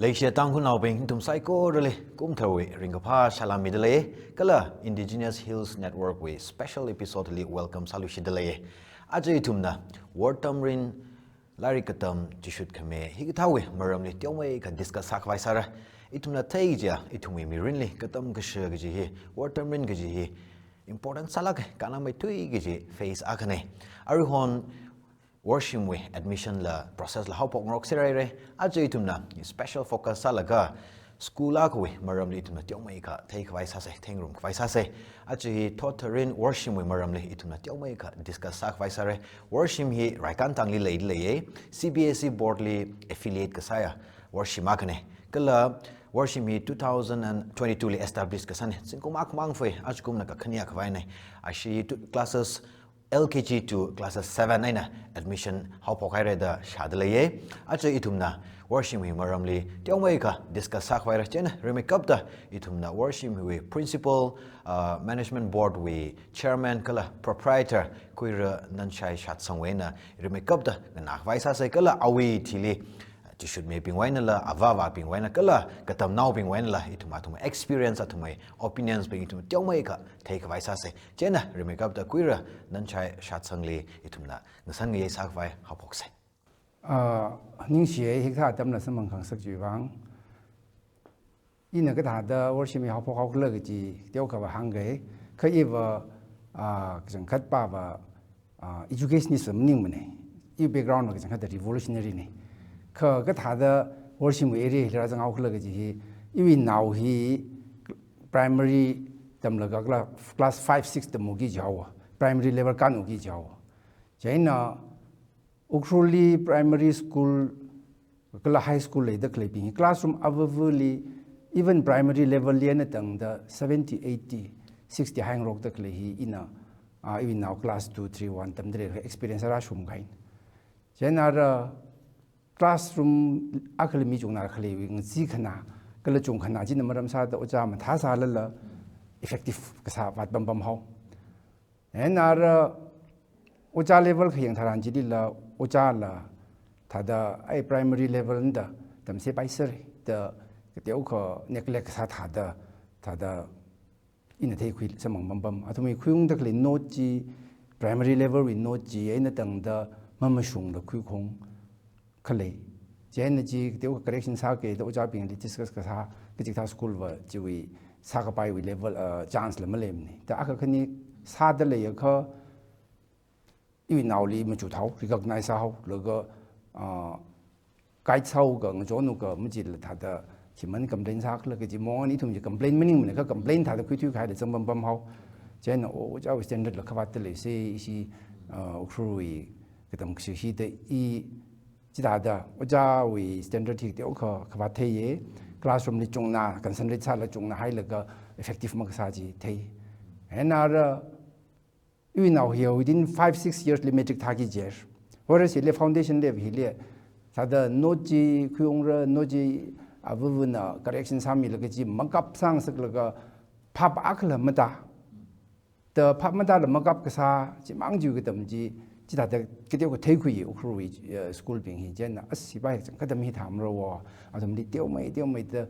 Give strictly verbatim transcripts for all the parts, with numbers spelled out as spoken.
Leishiya Tangkhulnaobing, nathum saikorali kumtharwui ringkaphā salām midalei, kala Indigenous Hills Network wui special episode li welcome sāluishidalei. Aja ithumna wortamrin lairik katam chishut khami hikathāwui maramli teomeikha discuss sākhavai sāra. Ithumna theichiya, ithumwui mirinli katam kasā kaji hi, wortamrin kaji hi important sālāka, kannāmeithui kaji phase akhana. Aruihon worshimwui admission la process la haophokngarok sāhaira. Aja ithumna special focus sālaga school akhawui maramli ithumna teomeikha theikhavai sāsa, theingarumkhavai sāsa. Aja hi thotharin worshimwui maramli ithumna teomeikha discuss sākhavai sāra. Worshim hi Raikantangli leidaleiya, C B S E board li affiliate kasāya worshim akhana. Kala worshim hi two thousand and twenty-two li establish kasāna. Zingkum akhamang fei, ajakumna kakhane akhavaina. Ashi tu classes L K G to classes seven eina admission haophokhaira da shādaleiya. Aja ithumna worshimwui maramli teomeikha discuss sākhavaira. Chieina rimeikapta ithumna worshimwui principal, uh, management board wui chairman kala proprietor Khuira Nanshai Shatsangwui eina rimeikapta nganākhavai sāsa, kala awui thili chishutmibingwui einala, avāvābingwui eina kala katamnaobingwui einala, ithum athumwui experience, athumwui opinions bing ithum teomeikha theikhavai sāsa. Chieina rimeikapta Khuira Nanshai Shatsangli ithumna ngasan ngayei sākhavai haophoksa. Ah, ningshiya hikathā atamla samphang khangasak chiwui vang. Ina kathāda worshim hi haophok haokhala kaji teokha va hāngga, kha iva, ah, kachangkhat pava, ah, educationist maningmana. Iwui background va kachangkhat revolutionary na. Kha kathāda worshimwui area hili rāzang haokhala kaji hi, iwui nao hi primary tamlaga kala class five, six tamki jihaowa, primary level kānki jihaowa. Chieina Ukhrulli primary school kala high school leida khaleibing hi classroom avāvali, even primary level li eina tangda seventy, eighty, sixty haingarokda khalei hi ina, ah, iwui nao class two, three, one tamda leilaga experience rāshungkahaina. Chieina ara classroom akhali mi chungna khaleiwui ngazek khana, kala chungkhana china maram sāda ojā mathā sālala effective kasā vātpam pamhao. Chieina ara ojā level khayang tharan chilila ojāla thāda ai primary level nda tamseipaisera da kateokha neglect kasā thāda, thāda ina theikhui samphang pampam. Athumwui khuiungda khalei note chi, primary level wui note chi eina tangda mamashungla khuikhong khalei. Chieina chi kateokha correction sāki da ojābingli discuss kasā, kachikathā school va chiwui sākapaiwui level, uh, chance la maleimana. Da akha khani sāda leiakha iwui naoli machut hao, recognize sāhao, laga, uh, guide sāhaoka, ngachonhaoka, machila thāda chimang complain sākhala kaji mong eina ithum chi complain maningmana, kha complain thāda khuithui kahaila zangpam pamhao. Chieina o, ojāwui standard la khavātda leisa, ishi, uh, Ukhrulwui katam kashi hida i chithāda ojāwui standard hi teokha khavāt theiya, classroom li chungna, concentrate sāla chungna hailaga effective makasā chi thei. Chieina ara iwui nao hi within five, six years li matric thāki jihaira. Whereas hili foundation level hili thāda note chi khuiungra, note chi avāvana correction sāmilaga chi makap sāngasaklaga phap akhala matā. Da phap matāla makap kasā, chimang chiwui katam chi, chithāda kateokha theikhuiya Ukhrulwui, eh, school bing hi. Chieina, as, hiva hi kachangkhat atam hi thāmara wo, athumli teomei, teomeida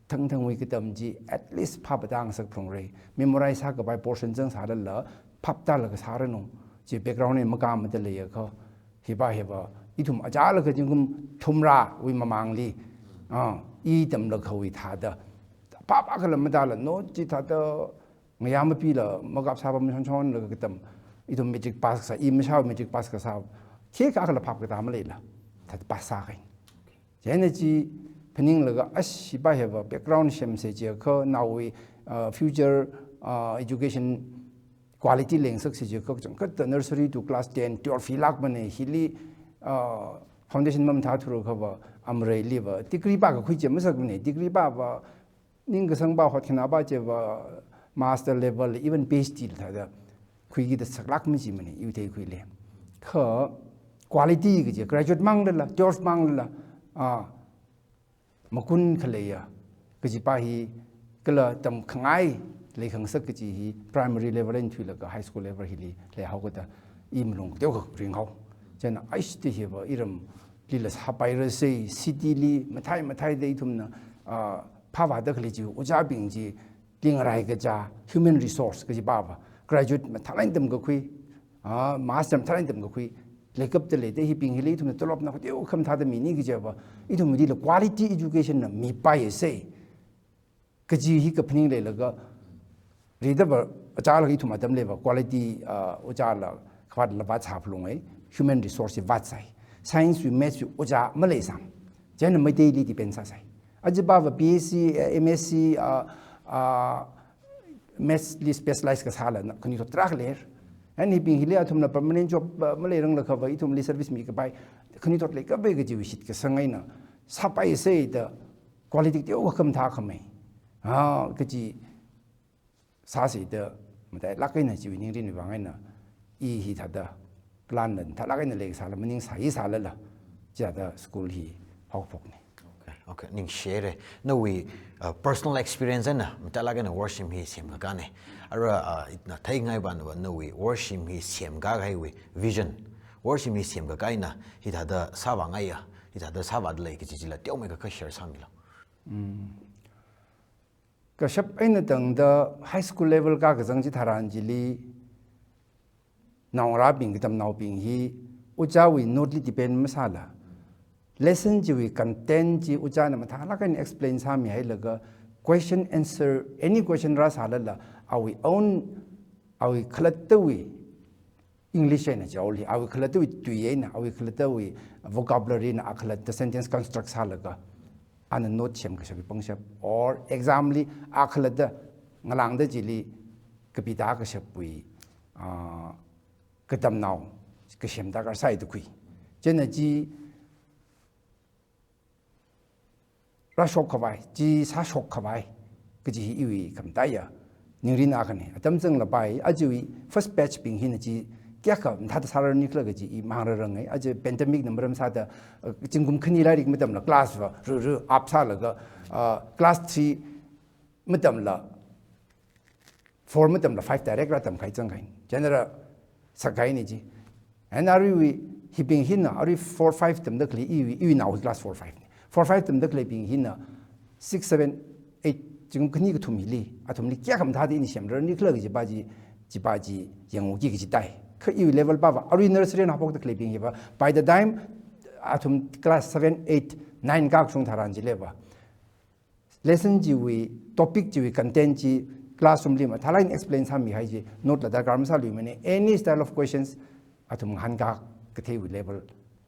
thangthangwui katam chi, at least phap tāngasak phalungra. Memorize sākapai portion zangsālala, phap tālaga sāranu. Chi background eina makāmada leiakha, hiva hiva, ithum achālakha zingkum thumrāwui mamangli, ah, i tamlakhawui thāda phap akhala matāla, note chi thāda ngayā mapila makap sāpam chonchonlaga katam, ithum matric pass kasā, i mashao matric pass kasā, khikha akhala phap katā maleila, thāda pass sākahai. Chieina chi phaninglaga, ash, hiva hiva background semsa chiakha naowui, uh, future, uh, education quality leingasaksa chiakha, kachangkhatta nursery to class ten, twelve hilākmana, hili, uh, foundation mamathāthurakha va, amareiliva degree pā kakhui chi masāmana, degree pāva, ningkasang pā, hotkhanā pā chiva master level, even P H D la thāda khuikida saklāk machimana, iwui theikhuili. Kha quality kaji, graduate manglala, twelve manglala, ah, magun khaleiya kaji pā hi, kala tamkhangai leikhangasak kaji hi, primary level eina thuilaga high school level hili leihaokada, i malung teokha ringhao. Chieina, aish, te hiva iram lila sāpairasei, city li mathei matheida ithumna, ah, phāvāda khalei chi, ojābing chi, lingarai kachā, human resource kaji pava, graduate mathālāk eina tamkakhui, ah, master mathālāk eina tamkakhui, leikapta leida hibing hili ithumna tolopna kateo khamathāda mini kajiva, ithumlila quality education na mipaiasei. Kaji hi kaphaning leilaga, ridava ojāla ithum atam leiva, quality, ah, ojāla khavātla vātsā phalungai, human resource hi vātsai. Science wui, maths wui ojā maleisang. Chieina Meiteili depend sāsai. Aja pava B S C, eh, M S C, ah, ah, maths li specialize kasāla na, khanuithot tarākha leira. And hibing hili athumla permanent job, ah, maleiranglakhava, ithumli service mikapai, khanuithot leikapai kajiwui shitkasang eina, sāpaisei da, quality teokha khamathā khamei. Ah, kaji sāsei da, matailāk eina chiwui ningrinwui vang eina, i hithāda plan la mathālāk eina leisāla, maningsāisālala, chithāda school hi haophokna. Okay, okay, ningshire. Nawui, uh, personal experience eina, matailāk eina worshim hi semkakāna. Ara, uh, ina theingaiva na, nawui worshim hi semkakāwui vision. Worshim hi semkakā eina, hithāda sāvāngaiya, hithāda sāvāda lei kaji chila teomeikha share sāmilu. Mm. Kashap eina tangda high school level kā kazang chitharan chili, naongarābing, katamnaobing hi, ojāwui note li depend masāla, lesson chiwui content chi ojāna mathālāk eina explain sāmihailaga, question answer, any question rāsālala, awui own, awui khalattawui English eina chaoli, awui khalattawui tui eina, awui khalattawui vocabulary eina, akhalatta sentence construct sālaga, ana note semkashapwui pangshap, or exam li akhalatta ngalāngda chili kapitākashapwui, ah, katamnao kasem darkar sāi da khui. Chieina chi rāshok khavai, chi sāshok khavai, kaji hi iwui khamataiya ningrin akhana. Atam zanglapai, ajawui first batch bing hina chi kayākha mathāda sārarnikhala kaji i mangararangai. Aja pandemic na maram sāda, uh, zingkum khani lairik matamla class va ru ru up sālaga, uh, class three matamla four matamla five direct rātamkahai zangkahai. General sākahaina chi. And aruiwui hibing hina, arui four five tamda khalei iwui, iwui nao hi class four five na. Four five tamda khaleibing hina six, seven, eight, zingkum khani kathum hili, athumli kayākha mathāda ina semrarnikhala kajipa chi, chipa chi yangki kaji tai. Kha iwui level pava, arui nursery eina haophokda khaleibing hiva, by the time athum class seven, eight, nine kākashung tharan chiliva, lesson chiwui, topic chiwui content chi classroom li mathālāk eina explain sāmihai chi, note la darkar masāluimana, any style of questions, athum ngahānkā katheiwui level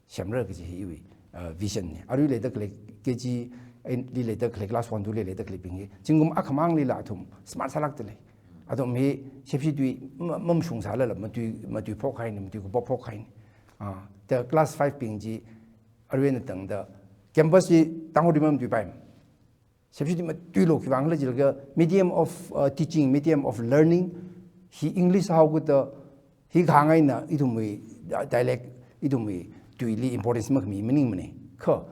semra kaji hi iwui, uh, vision na. Arui leida khalei K G li leida khalei, class one, two li leida khaleibing hi, zingkum akhamanglila athum smart sālākda lei. Athum hi shepshi tui ma-, mamashung sālala, matui, matuiphok haina, matui kaphok phok haina. Ah, the class five bing chi, arui eina tangda, campus li Tangkhulli mamatuipai. Shepshi tui matuilu khiwui vang khala jilaga medium of, uh, teaching, medium of learning hi English haokada, hi kahāng eina ithumwui, uh, dialect, ithumwui tuili importance makhami maningmana. Kha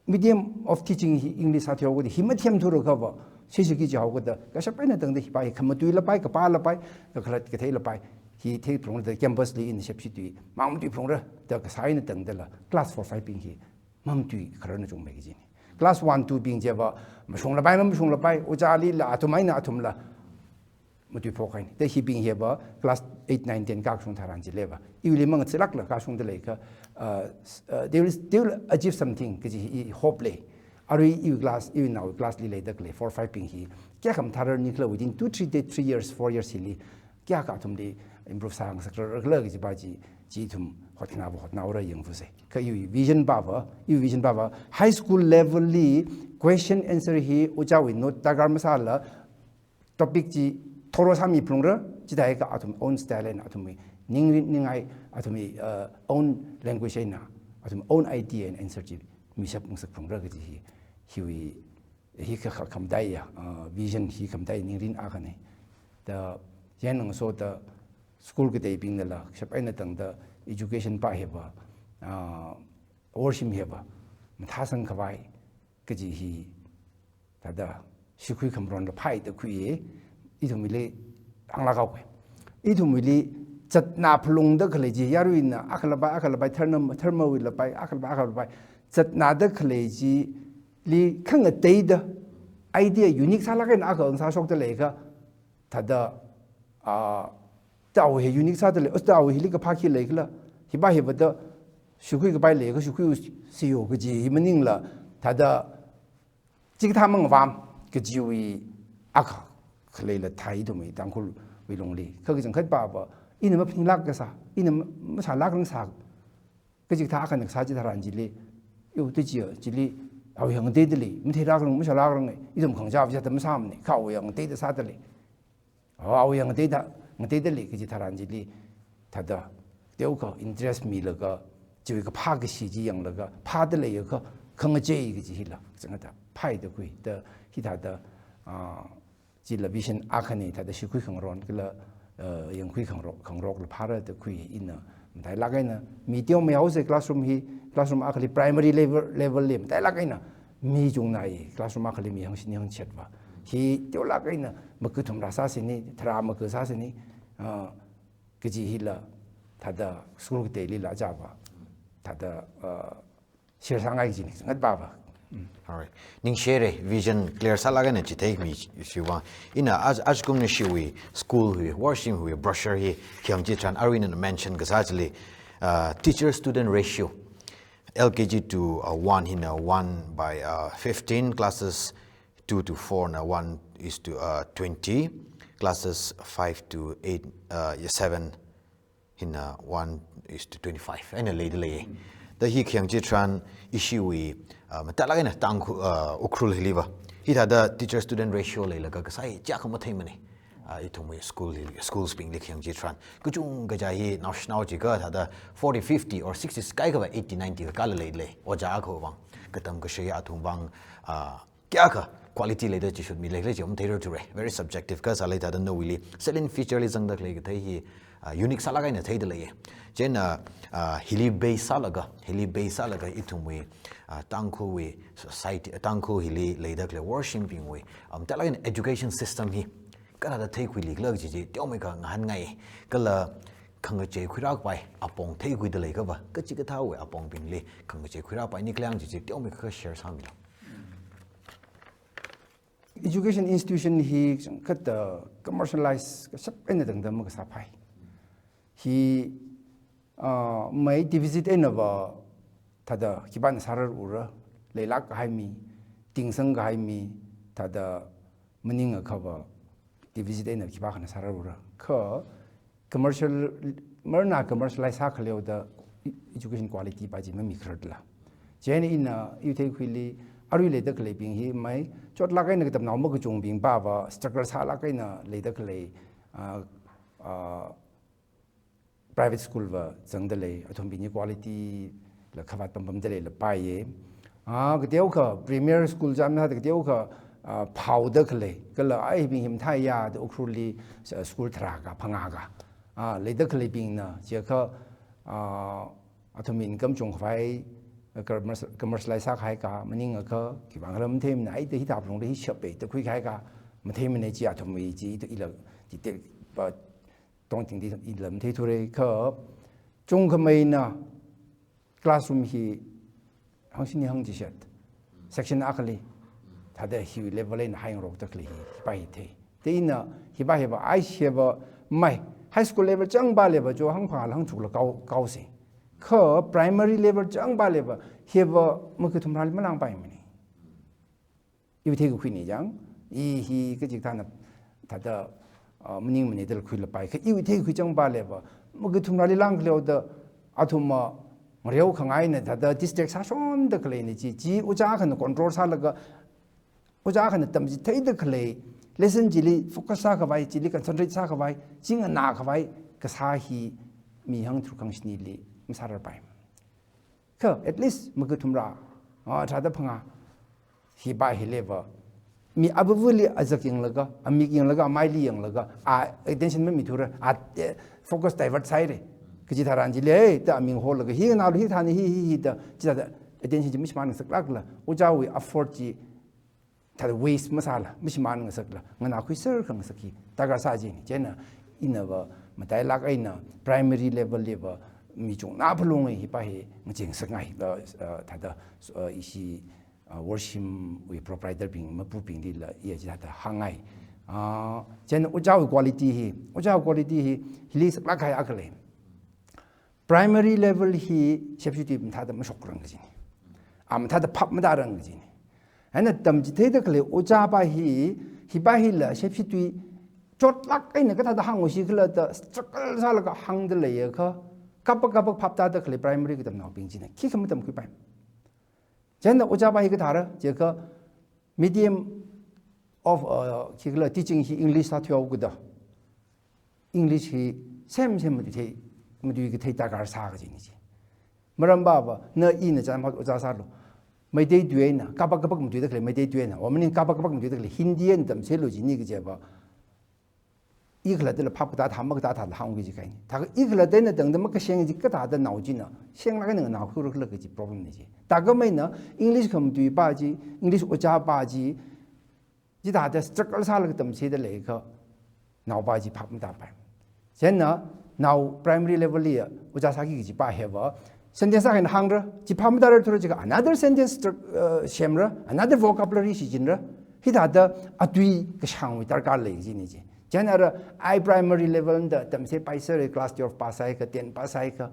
medium of teaching hi English sāthuihaokada, hi mathemthura khava, sheshiki jihaokada, kashap eina tangda hipa hi khamatuilapai, kapālapai, kakhalat katheilapai, hi theiphalungra da campus li ina shepshi tui mamatuiphalungra da kasā eina tangdala class four five bing hi mamatui khararna chungmei kajina. Class one, two bing chiva, mashunglapai, mamashunglapai, ojālila, athum eina athumla matuiphok haina. Da hibing hiva, class eight, nine, ten kākashung tharan chiliva, iwuili mangacheelākla kāshungda leiakha, uh, s-, uh, they will, they will achieve something kaji hi i hope lei. Arui iwui class, iwui naowui class li leida khalei four five bing hi, kayākha mathārarnikhala within two, three day, three years, four years hili, kayākha athumli improve sāngasakrar khala kajipa chi, chi ithum hotnava hotnaora yangfusei. Kha iwui vision pava, iwui vision pava, high school level li question answer hi ojāwui note darkar masāla, topic chi thorough sāmiphalungra, chithākha athum own style eina, athumwui ningrin ningai, athumwui, uh, own language eina, athum own idea eina answer chi mishap ngasakphalungra kaji hi, hiwui hi kha, kha, khamataiya, uh, vision hi khamataiya ningrin akhana. Da, yan ngasoda school kateibingnala, kashap eina tangda education pa hiva, uh, worshim hiva mathāsang khavai kaji hi, thāda, shikhui khamaronla phāi da khuiya, ithumwuili hānglāk haowa. Ithumwuili zatna phalungda khalei chi, yaruina, akhalapai, akhalapai, dharma, dharmawuilapai, akhalapai, akhalapai, zatnada khalei chili khangateida idea unique sālāk eina akha ngasāshokda leiakha, thāda, ah, tao hi unique sāda lei, us tao hili kaphā khi leikhala, hiva hiva da shukhui kapai leiakha shukhui siyo kaji hi maningla, thāda chikathā mangavām kajiwui akha khaleila thei ithumwui Tangkhulwui lungli. Kha kachangkhat pava, ina maphaninglāk kasā, ina ma-, masālākrang sā, kachikathā akhana kasā chitharan chili, yo, te chi, chili, awui hāngngateida lei, matheilākrang, masālākrang, ithum khangachā vijata masāmane, kha awui hāngngateida sāda lei. Awui hāngngateida, ngateida lei kaji tharan chili, thāda, teokha interest milaga, chiwui kaphā kashi chi yanglaga, phāda leiakha, khangachei kaji hila, zangda, phāda khuida, hithāda, ah, chila vision akhane, thāda shukhui khangarok kala, eh, yangkhui khangarok, khangarokla phāra da khui ina, matailāk eina, mi teomeikha haosa classroom hi, classroom akhali primary level, level li, matailāk eina, mi chungnai, classroom akhali mi hangshini hangchetva. Hi teolāk eina, makathumrā sāsini, tharā maka sāsini, ah, kaji hila, thāda school kateilila chāva, thāda, ah, share sāngai kajina, ngatpava. Mm. Alright. Ningshire, vision clear sālāk eina chitheimi shiwui vang. Ina aj, ajkum nashiwui school wui, worship wui, brochure hi, khi hāng chitharan aruina mention kasā chili, uh, teacher student ratio, L K G to, uh, one hina one by, uh, fifteen, classes two to four na one is to, uh, twenty, classes five to eight, uh, seven hina one is to twenty-five eina leida lei. Da hi khi hāng chitharan ishiwui, uh, matailāk eina Tangkhul, uh, Ukhrul hiliva. Hithāda teacher student ratio leilaga kasā hi chiyākha matheimane. Uh, ithumwui school hi, schools bingli khi hāng chitharan. Kachungkha chi hi naoshinao chikha thāda forty, fifty or sixty kaikhava eighty, ninety kakāla leida lei. Ojā akhawui vang. Katam kashei athum vang, uh, kayākha quality leida chi shutmi leikhala chi matheithura. Very subjective kasā lei thāda nawuili. Salient feature li zangda khalei kathei hi, ah, unique sālāk eina theida lei. Chieina, ah, hili base sālaga, hili base sālaga ithumwui, ah, Tangkhulwui society, Tangkhul hili leida khalei worship bingwui, um, matailāk eina education system hi, kathāda theikhuilikhala kaji chi, teomeikha ngahānngai, kala khangachei khuirākapai, apong theikhuida leiakhava, kachikathāwui apong bingli, khangachei khuirākapai nikhala kaji chi, teomeikha share sāmilu. Education institution hi kachangkhatta commercialize kashap eina tangda makasāpai. Hi, ah, mai deficit einava thāda khipāna sārar ura, leilāk kahai mi, tingsang kahai mi, thāda maningakhava deficit eina khipākhana sārar ura. Kha commercial, marna commercialize sākhaleoda education quality pa chi mamikharar la. Chieina ina iwui theikhuili arui leida khaleibing hi mai chotlāk eina katamnao makachungbing pava struggle sālāk eina leida khalei, ah, ah, private school va zangda lei, athumbingwui quality la khavāt pampamda leila paiya. Ah, kateokha premier school chāmna thāda kateokha, ah, phaoda khalei, kala ai hibing hi mathāya da Ukhrulli, ah, school tharākha, phangākha. Ah, leida khaleibingna, chiakha, ah, athumwui income chungkhavai, ah, commercial, commercialize sākahaikha, maningakha, khivang khala matheimana, ai da hithāda lungli hi shappai da khuikahaikha, matheimana chi athumwui chi, ila, chi te, pa, tongtingli ila matheithura kha, chungkhameina, classroom hi hangshini hangchishat, section akhali, thāda hi level eina haingarokda khalei hi, hipa hi thei. Te ina, hipa hipa, ai hipa, mai, high school level chang pa level cho hangphangā hangtharukla kao, kaosa. Kha primary level chang pa level, hipa makathumrāli malāngpaimana. Iwui theikakhuina chang, i hi kachikathāna thāda, ah, maningmana dala khuilapai. Kha iwui theikakhui chang pa leiva, makathumrāli lāngkhaleoda, athumva ngareo khangaina thāda distract sāshonda khaleina chi, chi ojā akhana control sālaga, ojā akhana tamchitheida khalei, lesson chili focus sākhavai, chili concentrate sākhavai, chi nganākhavai, kasā hi mi hangtharuk hangshinili masārarpai. Kha, at least, makathumrā, ah, tharāda phangā, hipa hi leiva, mi avavali azak yanglaga, amik yanglaga, amaili yanglaga, a attention mamithura, a, eh, focus divert sāhaira. Kaji tharan chili, eh, da aming holaga, hi nganālu, hi thāna, hi, hi, hi, da, chithāda attention chi mashimān ngasaklākla, ojāwui effort chi, thāda waste masāla, mashimān ngasakla, nganākhuiser khangasak hi darkar sā jina. Chieina inava matailāk eina primary level liva mi chungna phalungi hipa hi ngacheng sakngai la, uh, thāda, uh, ishi, uh, Worshimwui proprietor bing, mapubinglila iya chithāda hāngngai. Uh, chieina ojāwui quality hi, ojā quality hi, hili saklāk kahai akha lei. Primary level hi shepshi tui mathāda mashokrang kajina. A mathāda phap matāran kajina. Eina tamchitheida khalei ojāpa hi, hipa hila shepshi tui chotlāk eina kathāda hāngusi khala da struggle sālaga hāngda leiakha, kapak kapak phap tāda khalei primary katamnaobing china khikha matamkhuipai. Chieina ojāpa hi kathāra jiakha medium of, uh, khikhala teaching hi English sāthuihaokida, English hi semsem matuithei, matuikathei darkar sā kajina chi. Maramva, na ina chānhao ojā sālu. Meitei tui eina, kapak kapak matuida khalei Meitei tui eina, or maning kapak kapak matuida khalei Hindi eina tamseilu jini kajiva, i khalattala phap katā thā, makatā thāla hāngki kaji kahaina. Thākha i khalatta eina tangda makasheng chi kathāda nao china, shenglāk eina nganaokhuira khala kaji problem na chi. Thākha maina English khamatuipa chi, English ojāpa chi, chithāda struggle sālaga tamseida leiakha, naopa chi phap matāpai. Chieina nao primary level li ojā sāki kajipa hiva, sentence akha eina hāngra, chi phap matārar thura jiakha another sentence stru-, uh, semra, another vocabulary shichinra, hithāda atui kashāngwui darkar lei kajina chi. Chieina ara i primary level da tamseipaisera, class twelve pass sāhaiakha, ten pass sāhaiakha,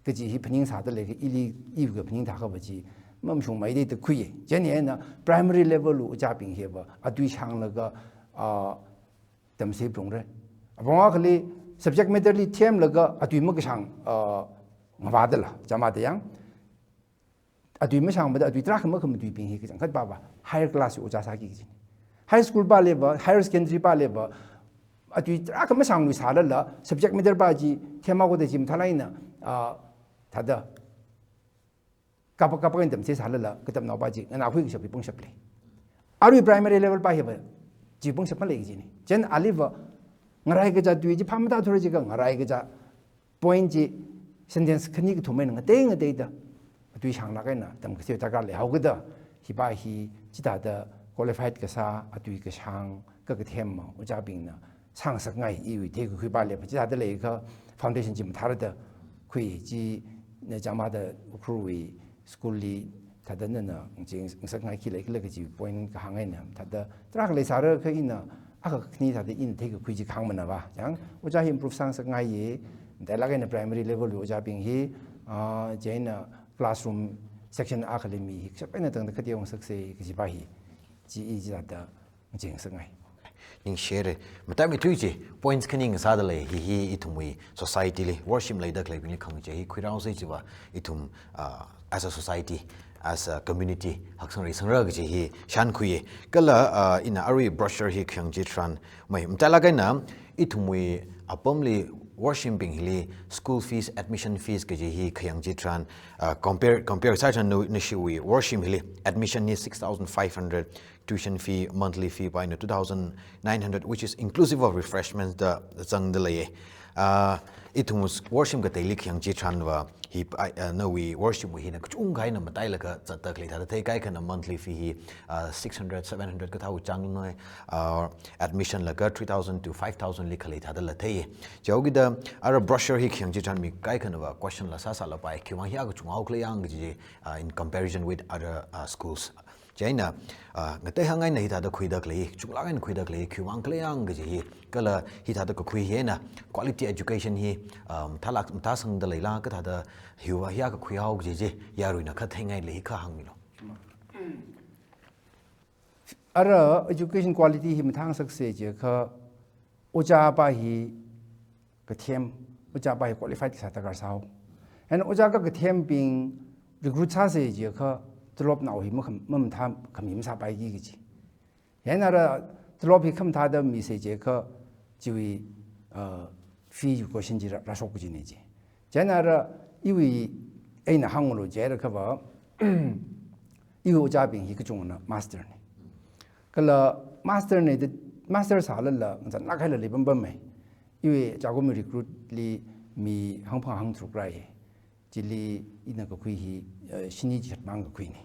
kaji hi phaning sāda leiakha ili, iwui kaphaning thākhava chi mamashungmeida khuiya. Chieina eina primary level wui ojābing hiva atui shānglaga, ah, tamsei phalungra. Apong akhali subject matter li themlaga atui makashāng, ah, ngavādala, chāmada yang. Atui mashāngmada atui tarākha makhamatuibing hi kachangkhatpava higher class wui ojā sāki kajina. High school paliva, higher secondary paliva, atui tarākha mashānglui sālala, subject matter pa chi themhaoda chi mathālāk eina, ah, thāda kapak kapak eina tamsei sālala, katamnaopa chi nganaokhui kashap hi pangshap lei. Arui primary level pa hiva chi pangshap malei kajina. Chieina aliva ngarai kachā tui chi phap matāthura jiakha ngarai kachā point chi sentence khani kathum eina ngatei ngateida atui shānglāk eina tamkasei darkar leihaokida, hipa hi chithāda qualified kasā, atui kashāng, kakathem ojābingna sāngasakngai iwui theikakhuipa leiva, chithāda leiakha foundation chi mathāra da khui chi, na chāmada Ukhrulwui school li thāda nana ngacheng ngasakngaiki lei khala kaji point kahāng eina, thāda tarākha leisāra kha ina, akha khani thāda ina theikakhui chi kahāng manava. Yang, ojā hi improve sāngasakngaiya, matailāk eina primary level wui ojābing hi, ah, chieina classroom section akhali mi hi kashap eina tangda khateongasaksei kajipa hi, chi i chithāda ngacheng ngasakngai. Ningshire, matam ithui chi, points khani ngasāda lei, hi hi ithumwui society li, Worshim leida khaleibingli khangachei hi khuiraosei chiva, ithum, ah, as a society, as a community, haksang reisangra kaji hi shānkhuiya. Kala, ah, ina arui brochure hi khayang chitharan, mai, matailāk eina, ithumwui apamli Worshimbing hili school fees, admission fees kaji hi khayang chitharan, ah, compare, compare sātharan nu, nashiwui Worshim hili admission hi six thousand five hundred, tuition fee, monthly fee pa ina two thousand nine hundred, which is inclusive of refreshments da zangda leiya. Ah, ithum Worshim kateili khayang chitharanva, hi, ah, ah, nawui Worshimwui hina kachungkha eina matailaga zatda khalei thāda thei, kaikhana monthly fee hi, ah, six hundred, seven hundred kathāwui chāngna, ah, admission laga three thousand to five thousand li khalei thādala thei. Chihaokida ara brochure hi khayang chitharan mi kaikhanava question la sāsālapai, khiwuivang hiyākha chunghaokhala yang kaji, ah, in comparison with other, ah, schools. Chieina, ah, ngatei hāngngaina hithāda khuida khalei, chunglāk eina khuida khalei, khiwuivang khala yang kaji hi, kala hithāda kakhui hi eina, quality education hi, ah, mathālāk, mathāsangda leila, kathāda hiva hiyākha khuihao kaji chi, yaruina kha theingailei kha hāngmilu. Ara education quality hi mathāngasaksei jiakha, ojāpa hi kathem, ojāpa hi qualified kasā darkar sāhao. And ojā kakathembing recruit sāsei jiakha, tolopnao hi makham-, mamathā khami masāpaiki kaji. Chieina ara tolop hi khamathāda misei jiakha, chiwui, uh, fee education chi rā, rāshok kajina chi. Chieina ara iwui eina hānglu jiakha va, iwui ojābing hi kachungana master na. Kala master na da, master sālala, ngazanlāk hailala pampai mai. Iwui Chākumwui recruit li mi hangphang hangtharuk rāi. Chili ina kakhui hi, eh, shini chishat mang kakhuina.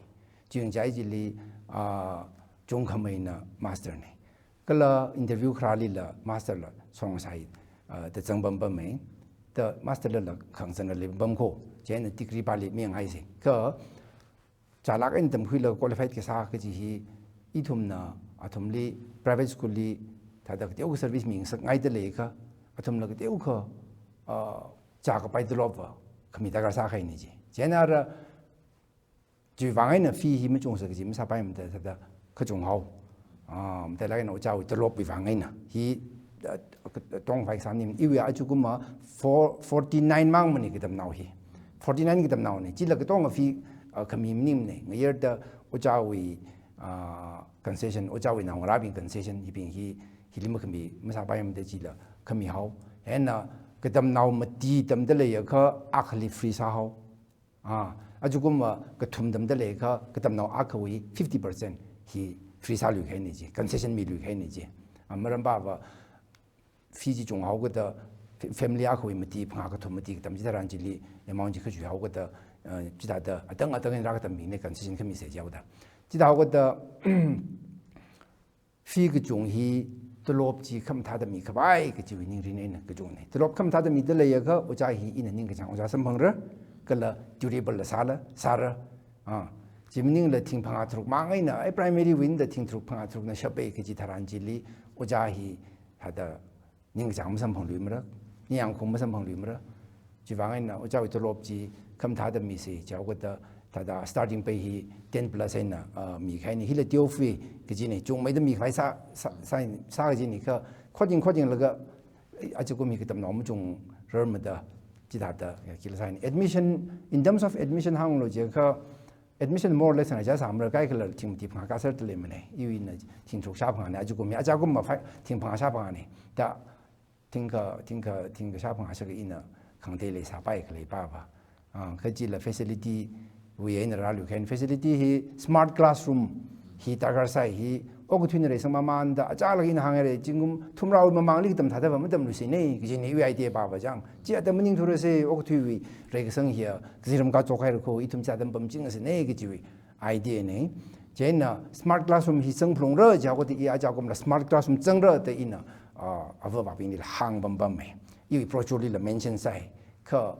Chiyang chai chili, ah, chungkhameina master na. Kala interview kharālila master la song sai, ah, da zang pampai mai. da master lala khangsan lala pamkho, chieina degree pāli mingaise. Kha chālāk eina tamkhuilaga qualified kasā kaji hi, ithumna athumli private school li thāda kateokha service mingasakngaida leiakha, athumla kateokha, ah, chākapai tolopva khami darkar sākahaina ji. Chieina ara chiwui vang eina fee hi machungsa kaji masāpaimada thāda kachunghao. Ah, matailāk eina ojāwui tolopwui vang eina. Hi, ah, tong fai exam ni iwui ajakumva four, forty-nine mang mani katamnao hi. Forty-nine katamnaona. Chila katonga fee, ah, khami maningmana. Ngayurda ojāwui, ah, concession, ojāwui naongarābing concession hibing hi, hili makhami masāpaimada chila khamihao. Chieina katamnao mati tamda leiakha akhali free sāhao. Ah, ajakumva kathum tamda leiakha katamnao akhawui fifty percent hi free sāluikahaina ji, concession miluikahaina ji. Ah, maram pāva fee chi chunghaokada fa-, family akhawui mati phangā kathum mati katam chitharan chili amount chi khachuihaokada, ah, chithāda atang atang eina rākatambingli concession khamise jihaoda. Chithāhaokada fee kachung hi tolop chi khamathāda mikhavai kachiwui ningrin eina kachungna. Tolop khamathāda mida leiakha ojā hi ina ningkachāng ojā samphangra, kala durable la sāla, sāra. Ah, chi maningla thing phangā tharuk mang eina, ai primary wui eina thing tharuk phangā tharukna shapai kaji tharan chili ojā hi thāda ningkachāng masamphangluimara, ningyāngkhaung masamphangluimara. Chiwui vang eina ojāwui tolop chi khamathāda mise jihaokada, thāda starting pay hi ten plus eina, ah, mikahaina, hila twelve wui kajina, chungmeida mikhavai sā, sā, sā, sā kajina kha, khoting khotinglaga, ajakum hi katamnao machungrarmada, chithāda, ya, kila sāna. Admission, in terms of admission hānglu jiakha, admission more or less ngachā sāmara, kaikhala thing mati phangā kasar taleimana. Iwui eina thing tharuk shāphangāna, ajakum hi, ajakumva fai, thing phangā shāphangāna. Da, thingkha, thingkha, thingkha shāphangā shākha ina khangatei leisāpai khalei pāva. Ah, kachila facility wui eina rāluikahaina. Facility hi smart classroom hi darkar sāi hi, okathuina reisangmamanda, achālakha ina hānghaira, zingkum thumrāwui mamangli katam thādava matamluisena, kajina iwui idea pāva chang. Chi atam maningthurase, okathuiwui reikasang hiya kazingram kachok haira kho, ithum chi atam pamchingasena kajiwui idea na. Chieina smart classroom hi zangphalungra jihaokada i ajakumla smart classroom zangra da ina, ah, avāvābinglila hāngpampamma. Iwui brochure lila mention sāi. Kha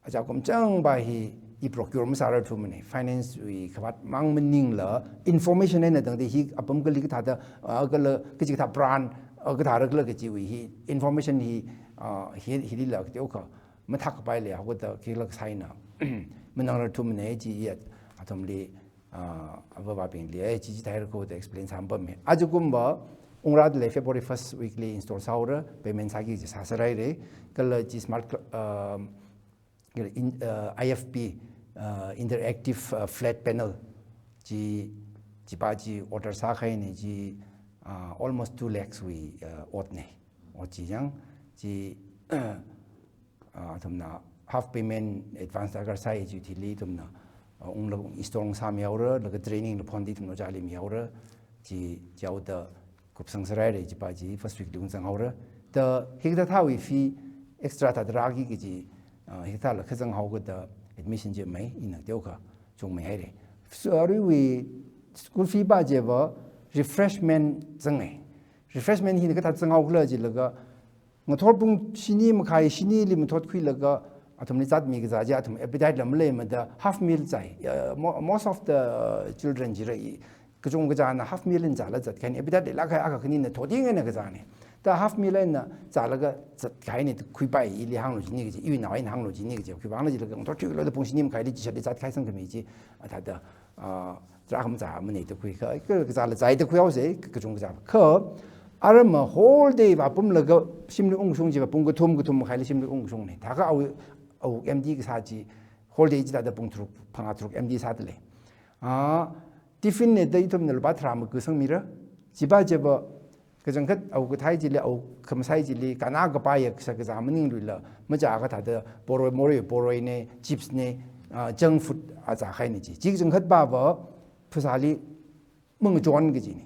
ajakum changpa hi i procure masārarthumana. Finance wui khavāt mang maningla information eina tangda hi apam kali kathāda, ah, kala kachikathā brand, ah, kathāra kala kajiwui hi information hi, ah, hi, hilila kateokha mathākapai leihaokada khikhala kasā eina manangrarthumana ji i athumli, ah, avāvābingli, eh, chi chithāhaira kho da explain sāpampamma. Ajakumva ungrāda lei February first week li install sāhaora, payment sāki kaji sāserhaira, kala chi smart cl-, ah, in, ah, I F P, ah, interactive, ah, flat panel chi, chipa chi order sākahaina chi, ah, almost two lakhs wui, ah, otna. Ot chi chang, chi, ah, athumna half payment advance darkar sāi, chi thili athumna, ah, ungla install sāmihaora, laga training la phongda athumna ojāli mihaora, chi jihaoda kupsang sārhaira, chipa chi first week li ungzanghaora. Da hikathāthāwui fee extra thāda rāki kaji, ah, hikathāla kazanghaokada admission chi mai, ina teokha chungmeihaira. So, aruiwui school fee pa chiva refreshment zanghai. Refreshment hina kathāda zanghao khala jilaga, ngathor pung shini makhai, shinili mathotkhuilaga, athumli zat mikazā chi, athum appetite la maleimada, half meal zai. Uh, mo-, most of the children chira i, kachungkha kazāna half meal eina zāla zatkahaina, appetite leilāk kahai akha khanina thotting eina kazāna. Da half meal eina zālaga zatkahaina da khuipai, ili hānglu jini kaji, iwui nao eina hānglu jini kaji, khiwuivangla jilaga ngathor thuilaga pung shini makhaili chishatli zatkahai sangkhami chi, ah, thāda, ah, tarākha mazāmana da khui kha, ka, kazāla zai da khuihaosa, ka, kachungkha kazā. Kha, arama whole day vāpamlaga shimli ungkashung chiva pung kathum, kathum makhaili shimli ungkashungna. Thākha awui, awui M D kasā chi, whole day chithāda pung tharuk, phangā tharuk M D sāda lei. Ah, tiffin na da ithumna lupā tharā maku sangmira. Chipa chiva, kachangkhat awui kathai chili, awui khamasai chili, kanna kapaiya kashak kazā maningluila, machā kathāda poroi, morei, poroina, chips na, ah, junk food a zākahaina chi. Chi kachangkhat pava, phasāli mangachon kajina.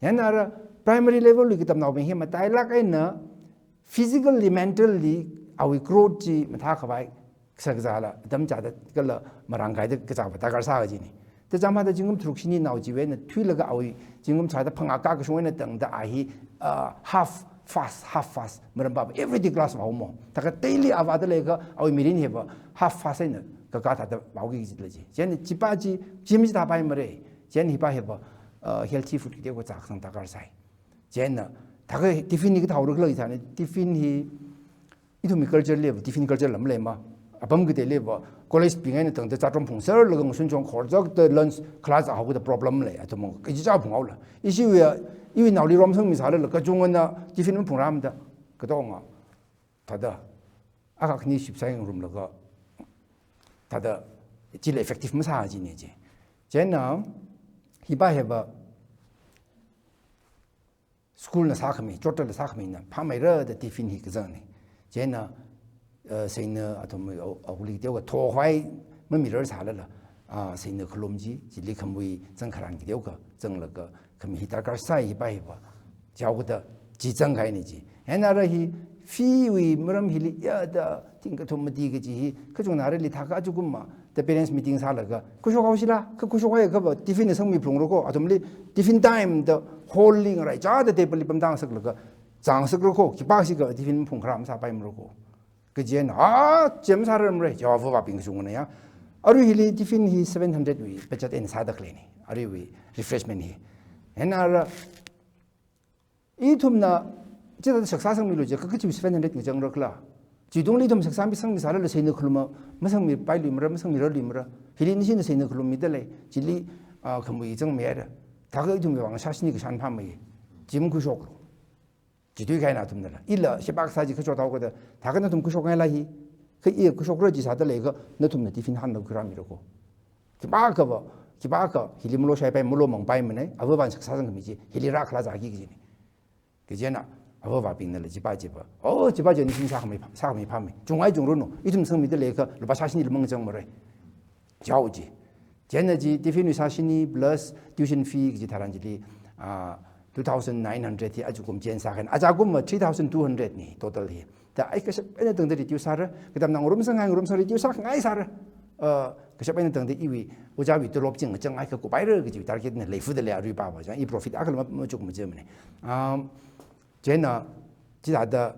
Chieina ara primary level li katamnaobing hi matailāk eina physically, mentally, awui growth chi mathākhavai kashak kazāla, atam chāda kala marāngkaida kazāva darkar sā kajina. Da chāmada zingkum tharuk shini nao chiwui eina thuilaga awui zingkum tharāda phangā kakashung eina tangda a hi, ah, half fast, half fast, maram pāva, everyday class vāhaomo. Thākha daily a vāda leiakha, awui mirin hiva half fast eina kakā thāda vāhaoki kajila chi. Chieina chipa chi, gym chi thāpaimara. Chieina hipa hiva, uh, healthy food kateokha zākasang darkar sai. Chieina, thākha tiffin hi kathāhaora khala ithāna, tiffin hi, ithumwui culture li, tiffin culture lam leima. Apam kateiliva, college bing eina tangda chātrom phungserlaga ngasun chong khorchakda lunch class a haoda problem lei, athum kachichā phunghaola. Ishiwui, iwui naoli rom sangmisālala, kachungana tiffin maphungrāmada, katonga. Thāda, akha khani shipsai ngarumlaga, thāda, chila effective masā jina chi. Chieina, hipa hiva, school na sākhami, chotla sākhamina, phāmeira da tiffin hi kazangna. Chieina, uh, seina athum, uh, awuli teokha thokhavai mamirar sālala, uh, seina khalum chi, chili khamui zangkharan kateokha zanglaga, khami hi darkar sai hipa hiva. Chihaokada chi zangkahaina chi. Hieina ara hi fee wui maram hili yada, thingkha thum mati kaji hi, kachungana arali thākha achukum ma, the parents meeting sālaga, khuishok haoshila, kha khuishok haiakhava, tiffin na sangmi phalungra ko, athumli, tiffin time da hall li ngaraichāda table li pamda ngasaklaga, zāngasakra ko, khipākha shikha tiffin phungkharā masāpaimara ko. Kajina, ah, chi masārarmara, chi avāvabing kachungana ya. Arui hili tiffin hi seven hundred wui budget eina sāda khaleina. Aruiwui refreshment hi. Hieina ara, ithumna, chithāda shaksa sangmilu jiakha, kachi seven hundred ngachangrakhala. Chitungli ithum shaksa misangmisālala seina khalum ma, masangmipailuimara, masangmirarluimara. Hili nishina seina khalummida lei, chili, ah, khamui zangmihaira. Thākha ithumwui vang shāshini kashan phāmeiya. Chi makhuishoklu. Chi tuikahaina athumnala. Ila, sheba kasā chi kachot haokada, thākha nathum khuishokngaila hi. Kha i khuishokra chi sāda leiakha, nathumna tiffin hanla khuirāmira ko. Khipākhava, khipākha, hili maloshaipai, malomangpaimana, avāvana shaksa sangkhami chi, hili rākhala zāki kajina. Kajina, avāvabingnala chipa chiva. Oh, chipa chi nishin sākhami, sākhami phāmei. Chungngai chungranu, ithum sangmida leiakha, lupā shāshini lumang zangmara. Chao chi. Chieina chi, tiffin wui shāshini plus tuition fee kaji tharan chili, ah, two thousand nine hundred hi achukum chieina sākhaina. Achakum ma three thousand two hundred na total hi. Da ai kashap eina tangda reduce sāra, katamnao ngarumsang hai ngarumsang reduce sākhangai sāra. Uh, kashap eina tangda iwui, ojāwui tolop chi ngachang ai kakupaira kaji target na leifada lei aruipava, chang i profit akhala ma, machuk majamana. Um, chieina, chithāda,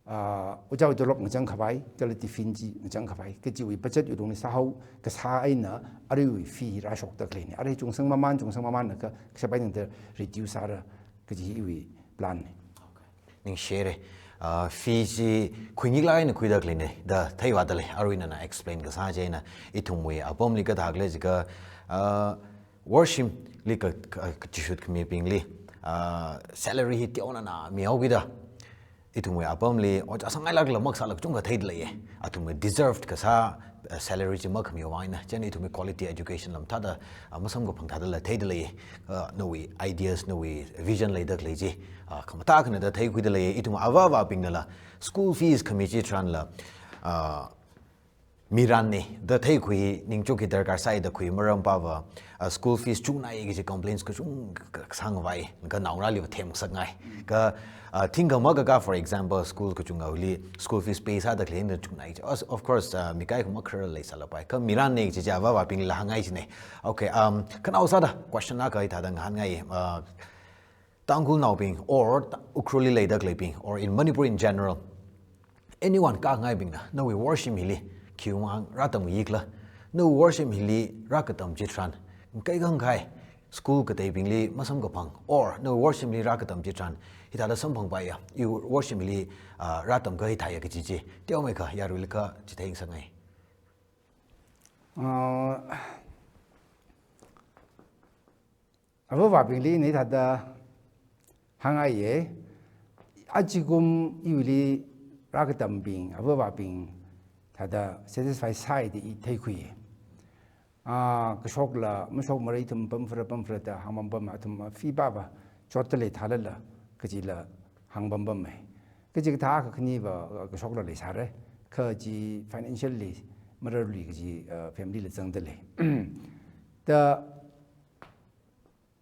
ah, ojāwui tolop ngachangkhavai, kala tiffin chi ngachangkhavai, kachiwui budget wui lungli sāhao, kasā eina aruiwui fee rāshokda khaleina. Arui chungsang maman, chungsang mamanna kha, kashap eina tangda reduce sāra, kaji iwui plan na. Ningshire. Ah, fee chi khuingiklāk eina khuida khaleina, da theiva da lei, arui nana explain kasā chieina, ithumwui apamli kathākhala jiakha, ah, worship li ka, ka, kachishut khamibingli, ah, salary hi teonana mihaokida. Ithumwui apamli, ojā sāngailākla makasāla kachungkha theida leiya. Athumwui deserved kasā, ah, salary chi makhamiwui vang eina, chieina ithumwui quality education lam thāda, ah, masamkaphang thādala theida leiya. Ah, nawui ideas, nawui vision leida khalei chi, ah, khamathā akhana da theikhuida leiya. Ithum avāvabingnala, school fees khami chitharanla, ah, miranna, da theikhui ningchukki darkar sai da khui maram pava, ah, school fees chungnai kaji complaints kachungkha sangvai, kha naongarāliva themngasakngai. Kha, ah, thingkha makaka, for example, school kachungawuili school fees pay sāda khaleina chungnai. Of, of course, ah, mikaikhama kharar leisālapai. Kha miranna kaji chi avāvabingla hāngngai china. Okay, um, khanao sāda question akha hithāda ngahānngai, ah, Tangkhulnaobing, or ta-, Ukhrulli leida khaleibing, or in Manipur in general, anyone kāngaibingna, nawui worship hili, khiwuivang rātamyikhala, nawui worship hili rākatam chitharan, kaikhang kahai, school kateibingli masamkaphang, or nawui worship hili rākatam chitharan, hithāda samphangpaiya, iwui worship hili, ah, rātamkahai theiya kaji chi, teomeikha yaruilakha chitheingasakngai. Ah, avāvabingli ina hithāda hāngngaiya, achikum iwuili rākatambing, avāvabing thāda satisfy sāi da i theikhuiya. Ah, kashokla, mashokmara ithum pamphara, pamphara da hāngpampam, athum fee pava chotda lei thālala, kajila hāngpampamma. Kajikathā kakhaniva, ah, kashokla leisāra, kha chi financially mararlui kaji, ah, family la zangda lei. Da,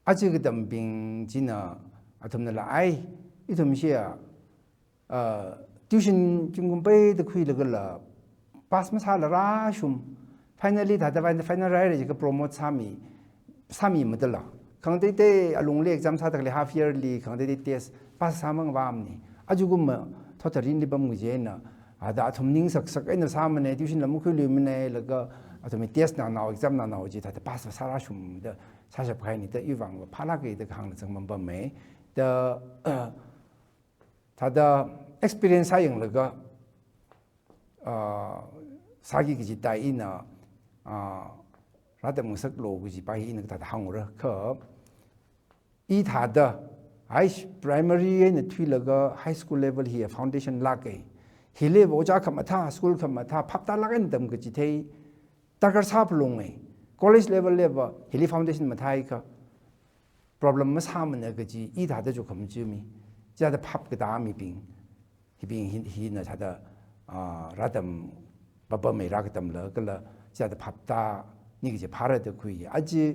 aja katambing china athumnala ai, ithum shia, ah, tuition zingkum peida khuilagala pass masāla rāshum. Finally thāda final, final rāhaira jiakha promote sāmi, sāmimadala. Khangateitei alungli exam sāda khalei half yearly khangateitei test pass sāmang vāmana. Ajakumma thotharinli pam kaji eina, ada athum ningsaksak eina sāmana, tuition lam khuiluimana, laga athumwui test nanao, exam nanao chi thāda pass sārāshungda sāshap kahaina da iwui vang phālāka da kahāngna zangpampamma. Da, thāda experience sāyanglaga, ah, sāki kaji tai ina, ah, rātamngasaklu kaji pa hi ina kathāda hāngra kha, i thāda, high primary eina thuilaga high school level hi foundation lāka. Hiliva ojā khamathā, school khamathā, phaptālāk eina tamkachithei darkar sāphalunga. College level liva hili foundation mathāakha problem masāmana kaji i thāda chukhamachumi. Chithāda phap katā mibing, hibing hi, hina thāda, ah, rātam papamei rākatamla, kala chithāda phaptāni kaji phāra da khui. Aja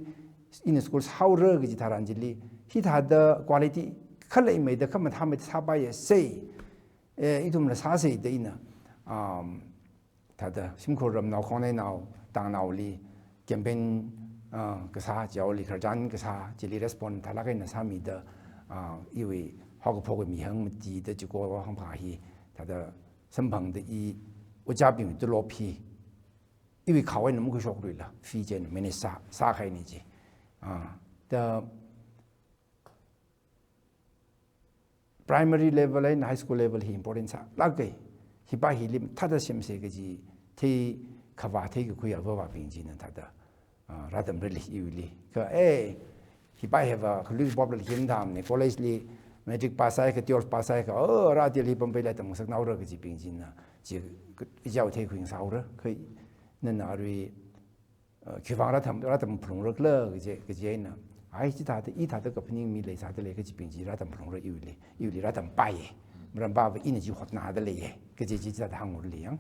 ina school sāhaora kaji tharan chili, hithāda quality khaleimeida khamathāmeida sāpaiya sei. Eh, ithumla sāsei da ina, um, thāda shimkhur ramnao, khongneinao, tangnaoli campaign, ah, kasā, chihaoli khararchan kasā, chili respond thālāk eina sāmida, ah, iwui haokaphok mihāng mati da chiko hāngphā hi, thāda samphangda i ojābing tolop hi, iwui khao eina makhuishokluila, fee chieina manage sā, sākahaina chi. Ah, da primary level eina high school level hi important sālāka. Hi pa hili mathāda semsei kaji theikhavā theikakhui avāvābing china thāda, ah, rātamrali iwuili. Kha, eh, hi pa hiva khalui bob la him dam ne, college li matric pass sāakha, twelve pass sāakha, oh, rātil hi Bombay la tamngasaknaora kajibing china, chi, ijao theikhui sāhaora. Kha, nana arui, uh, khiwuivang rātam, rātamphalungra khala kaji, kaji eina, ai, chithāda, i thāda kaphaning mi leisāda lei kajibing chi rātamphalungra iwuili, iwuili rātampaiya. Maram pava ina chi hotnāda leiya, kaji chi chithāda hāngurli yang.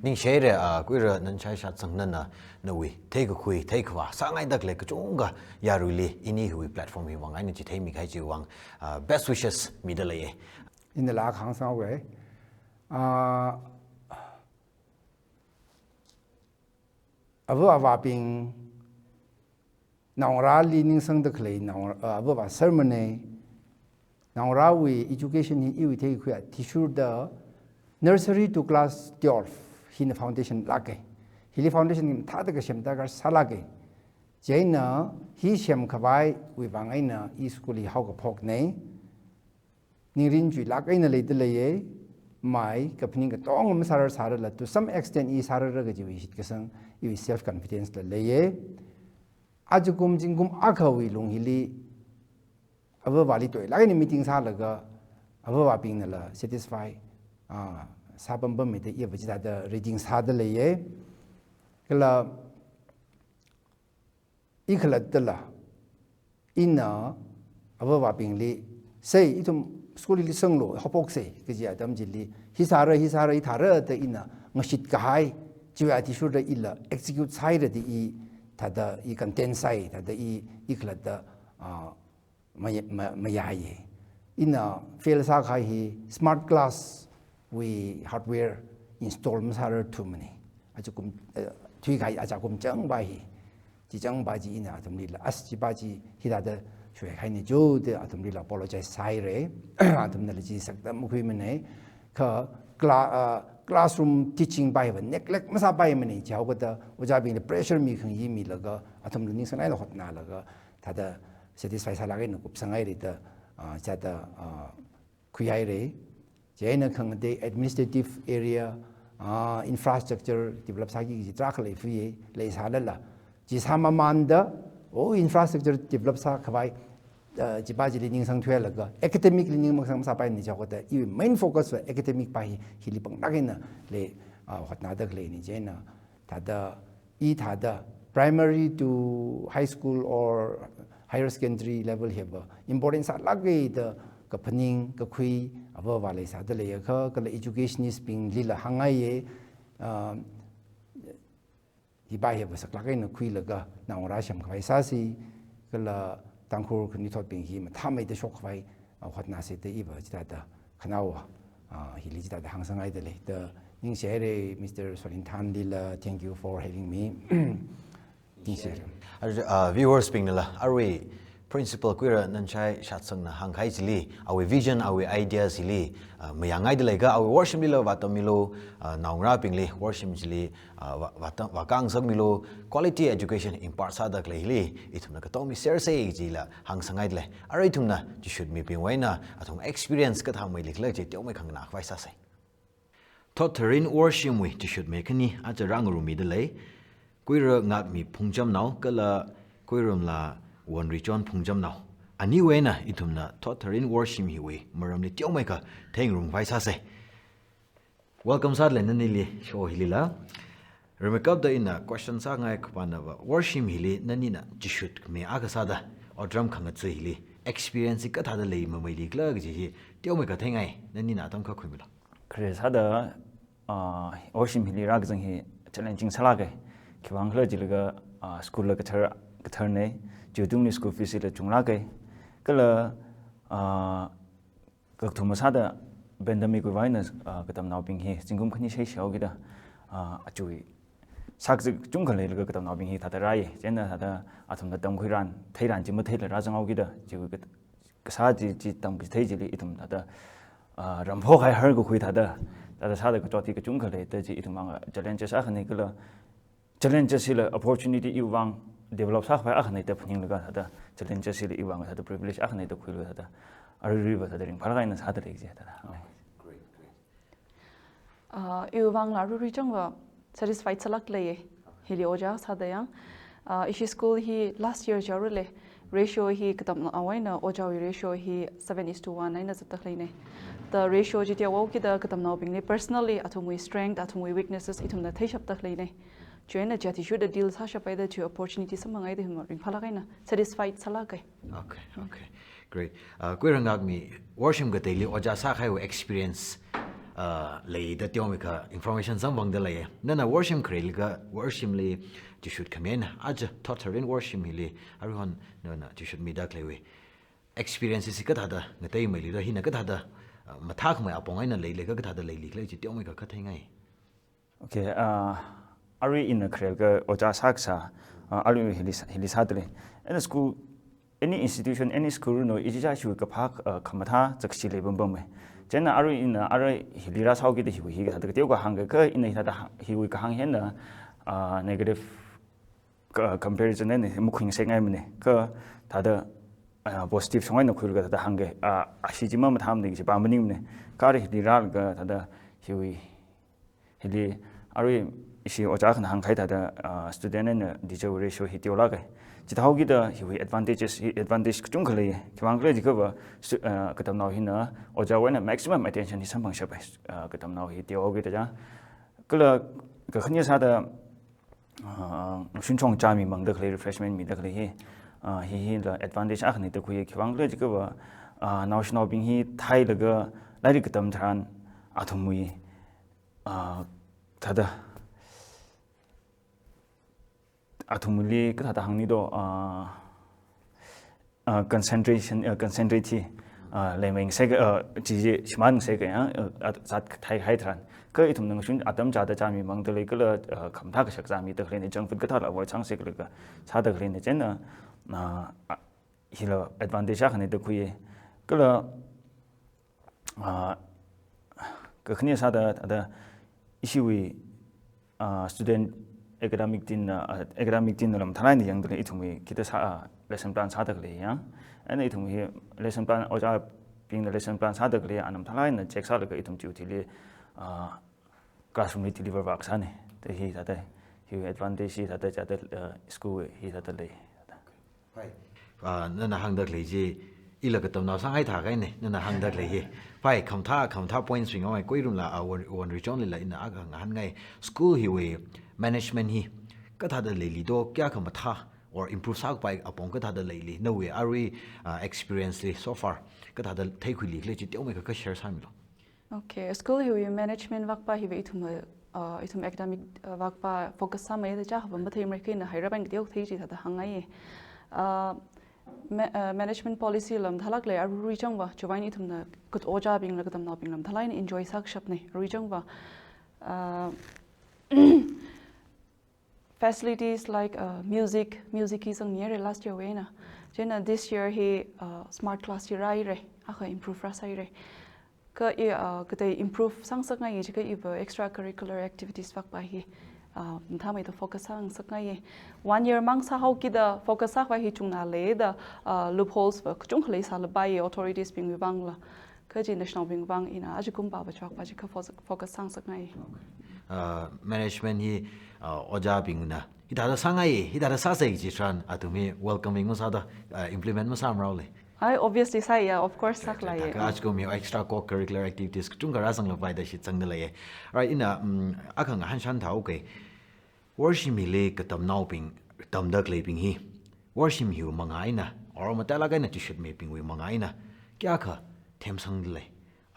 Ningshihaira, ah, Kuira Nanshaishat Sangna, nawui theikakhui, theikhavā sāngaida khalei kachungkha yaruili ini hiwui platform hi vang eina chitheimi kahai chiwui vang, ah, best wishes mida leiya. Ina laa kahāng sāngai. Ah, avā avābing, naongarāli ningsangda khalei naongarā, ah, avā avā sermon ne, naongarāwui education hi iwui theikakhui athishurda nursery to class twelve hina foundation lāka. Hili foundation hi mathāda kasem darkar sālāka. Chieina hi semkhavaiwui vang eina i school hi haokaphokna. Ningrin chuilāk eina leida leiya, mai, kaphaning katonga masārar sārala, to some extent i sārara kajiwui shitkasang, iwui self confidence la leiya. Ajakum zingkum akhawui lung hili, avāvāli toilāk eina meeting sālaga, avāvābingnala satisfy, ah, sāpampammida iva chithāda reading sāda leiya. Kala, i khalattala, ina avāvābingli, sei, ithum school li sanglu, haophoksei, kaji atam chili, hi sāra, hi sāra, hi thāra da ina ngashit kahai, chiwui athishurda ila execute sāhaira da i, thāda i content sāi, thāda i, i khalatta, ah, maya-, ma-, mayāya. Ina fail sākahai hi smart class wui hardware install masārar thumana. Ajakum, eh, thuikahai ajakum changpa hi. Chi changpa chi ina athumlila, as chi pa chi hithāda shuikahaina jo da athumlila apologize sāhaira. Athumnala chi sakta makhuimana. Kha cla-, ah, classroom teaching pa hiva neglect masāpaimana. Chihaokada ojābingla pressure mi khangayi milaga, athumla ningsanglāk eina hotnālaga, thāda satisfy sālāk eina kupsanghaira da, ah, chithāda, ah, khuihaira. Chieina khangatei administrative area, ah, infrastructure develop sāki kaji tarākha leifaya, leisālala. Chi sāmamānda, oh, infrastructure develop sākhavai, ah, chi pa chili ningsang thuilaga, academic li ning makasang masāpaimana chihaokada, iwui main focus va academic pa hi, hili panglāk eina lei, ah, hotnāda khaleina chieina. Thāda, i thāda, primary to high school or higher secondary level hiva important sālāka da kaphaning, kakhui, avāvā leisāda leiakha, kala educationist binglila hāngngaiya, ah, hi pa hiva saklāk eina khuilaga, naongarā semkhavai sāsi, kala Tangkhul khanuithotbing hi mathāmeida shokkhavai, ah, hotnāsi da iva chithāda khanaowa, ah, hili chithāda hāngsanghaida lei. Da ningshihaira Mister Solinthanlila, thank you for having me. Ningshihaira. Ar-, ah, viewers bingnala, arui Principal Kuira Nanshai Shatsangna hāngkahai chili, awui vision, awui ideas hili, ah, mayāngaida leikha, awui worshimlila vātammilu, ah, naongarābingli worshim chili, ah, vā-, vātam-, vākāngasakmilu, quality education impart sāda khalei hili, ithumna katommi sersa chila hāngsangngaida lei. Arui ithumna Jishut mibingwui eina, athum experience kathā maleikhala chi teomeikha nganākhavai sāsa. Thot tharin worshimwui Jishut mi khani aja rāngarummida lei, Kuira Ngakmi Phungchamnao kala Kuiramla Wonrichon Phungchamnao. Aniwui eina ithumna thot tharin worshim hiwui maramli teomeikha theingarumkhavai sāsa. Welcome sāda lei nanili show hilila. Rimeikapta ina question sāngai kapanava, worshim hili nanina Jishut khami akha sāda, otram khangatha hili experience hi kathāda leimameilikhala kaji hi teomeikha theingai, nanina atam khuimilu. Khare sāda, ah, worshim hili rākazang hi challenging sālāka. Khiwuivang khala jilaga, ah, school la kathar, katharna, chiwui tungli school fees la chunglāka. Kala, ah, kakathuma sāda pandemic wui vang eina, ah, katamnaobing hi zingkum khani shai shaokida, ah, achui sākazat kachungkha leilaga katamnaobing hi thāda rāya. Chieina thāda athumna tamkhuiran, theiran chi matheila rāzanghaokida, chiwui kat-, kasā chi, chi tamkachithei chili ithum thāda, ah, ramphok haihar kakhui thāda, thāda sāda kachot hi kachungkha lei, thāda chi ithum vang challenges akhana kala challenges hila opportunity iwui vang develop sākhavai akhana da phaninglaga thāda challenges hila iwui vang thāda privilege akhana da khuilaga thāda aruiruiva thāda ringphālāk eina sāda lei kaji thāda. Great, great. Ah, iwui vangla aruirui changva satisfied sālāk leiya. Hili ojā sāda yang. Ah, ishi school hi last year chaorale, ratio hi katamnaowui eina ojāwui ratio hi seven is to one eina zatda khaleina. The ratio chi teohaokida katamnaobingli personally athumwui strength, athumwui weaknesses ithumna theishapda khaleina. Chieina chi athishurda deal sāshaphaida chi opportunity samphangaida hi ringphālāk eina satisfied sālāka. Okay, okay. Great. Uh, Kuira Ngakmi, worshim kateili ojā sākahaiwui experience, uh, leida teomeikha information samphangda lei. Nana worshim kharelilaga worshimli Jishut khami eina aja thot tharin worshim hili aruihon nana Jishut mida khaleiwui experience hi kathāda ngateimeili da, hina kathāda, uh, mathākhamei apong eina leilakha kathāda leilikhala chi teomeikha kha theingai. Okay, ah, arui ina kharelaga ojā sākasā, ah, arui hili sā-, hili sāda lei. Eina school, any institution, any school no, ichichā hiwui kaphā, ah, khamathā chakshi lei pampamma. Chieina arui ina arui hili rāsāhaokida hiwui hi thāda kateokha hāngkakha ina hi thāda ha-, hiwui kahāng hi eina, ah, negative ka-, comparison eina hi makhuingasak ngaimana. Kha thāda, ah, positive shong eina khuilaga thāda hāngka, ah, ashi chi mamathāmana kaji pa maningmana. Kha arui hili rālaga thāda hiwui hili arui ishi ojā akhana hāngkahai thāda, ah, student eina teacher wui ratio hi teolāka. Chithāhaokida hiwui advantages, hi advantage kachungkha lei. Khiwuivang khala jiakhava stu-, ah, katamnao hina ojāwui eina maximum attention hi samphangshapa, ah, katamnao hi teohaokida ja. Kala kakhane sāda, ah, shunchong chā mimangda khalei, refreshment mida khalei hi, ah, hi hila advantage akhana da khuiya. Khiwuivang khala jiakhava, ah, naoshinaobing hi theilaga lairik katam tharan athumwui, ah, thāda, athumli kathāda hāngni do, ah, ah, concentration, ah, concentrate hi, ah, leimingasak, ah, chi chi shimānngasak ya, ah, zat theihai tharan. Kha ithumna ngashun atam chāda chāmimangda lei kala, ah, khamathā kashak chāmida khaleina, junk food kathāla avoid sāngasakda khalei sāda khaleina chieina, ah, ah, hila advantage akhana da khuiya. Kala, ah, kakhane sāda, thāda ishiwui, ah, student academic team na, ah, academic team na lam mathālāk eina yangda lei, ithumwui kathāda sā, ah, lesson plan sāda khalei ya. Eina ithumwui lesson plan, ojābingna lesson plan sāda khalei, ana mathālāk eina check sālaga ithum chiwui thili, ah, classroom li deliver vākasāna. Thāda hi thāda, hi advantage hi thāda chāda, ah, school hi thāda lei. Phai. Ah, nana hāngda khalei chi, ila katamnao sāngai thākahaina, nana hāngda khalei hi. Phai, khamathā, khamathā points wui ngaowa, Kuiramla, ah, Won-, Wonrichonlila ina akha ngahānngai. School hiwui management hi kathāda leili do, kayākha mathā or improve sākapai apong kathāda leili. Nawui arui, ah, experience li so far kathāda theikhuilikhala chi teomeikha kha share sāmilu. Okay, school hiwui management vākpa hiva ithum, uh, ithum academic, uh, vākpa focus sāmeida chākhava matheimara, kha ina hairap eina kateokha thei chi thāda hāngngaiya. Uh, ma-, uh, management policy la mathālāk lei, aruirui changva, chiwui vang ithumna kat ojābingla katamnaobingla mathālāk eina enjoy sākashapna, aruirui changva. Uh, facilities like uh, music, music hi zangmihaira last year wui eina. Chieina this year hi uh, smart class hi rāhaira, akha improve rāsāhaira. Kha i uh, katei improve sāngasakngai jiakha iva extracurricular activities vak pa hi uh, mathāmeida focus sāngasakngai. One year mang sāhaokida focus sākhavai hi chungna leida uh, loopholes va kachungkha leisālapai authorities bingwui vangla. Kha chi national bing vang ina ajikum pava chok pa chi kha focus, focus sāngasakngai. Uh, management hi uh, ojābingna hithāda sāngai, hithāda sāsei chi tharan athum hi welcoming masāda uh, implement masāmara le. Ai, obviously sāya, of course sākhalei. Kha ajikum hi extra co-curricular activities kachungkha rāzanglapai da shitsangda leiya. Right, ina um, akha ngahānshan thāhaoke. Worshim hili katamnaobing, tamda khaleibing hi worshim hiwui mangā eina or matailāk eina chishutmibingwui mangā eina kayākha themsangda lei?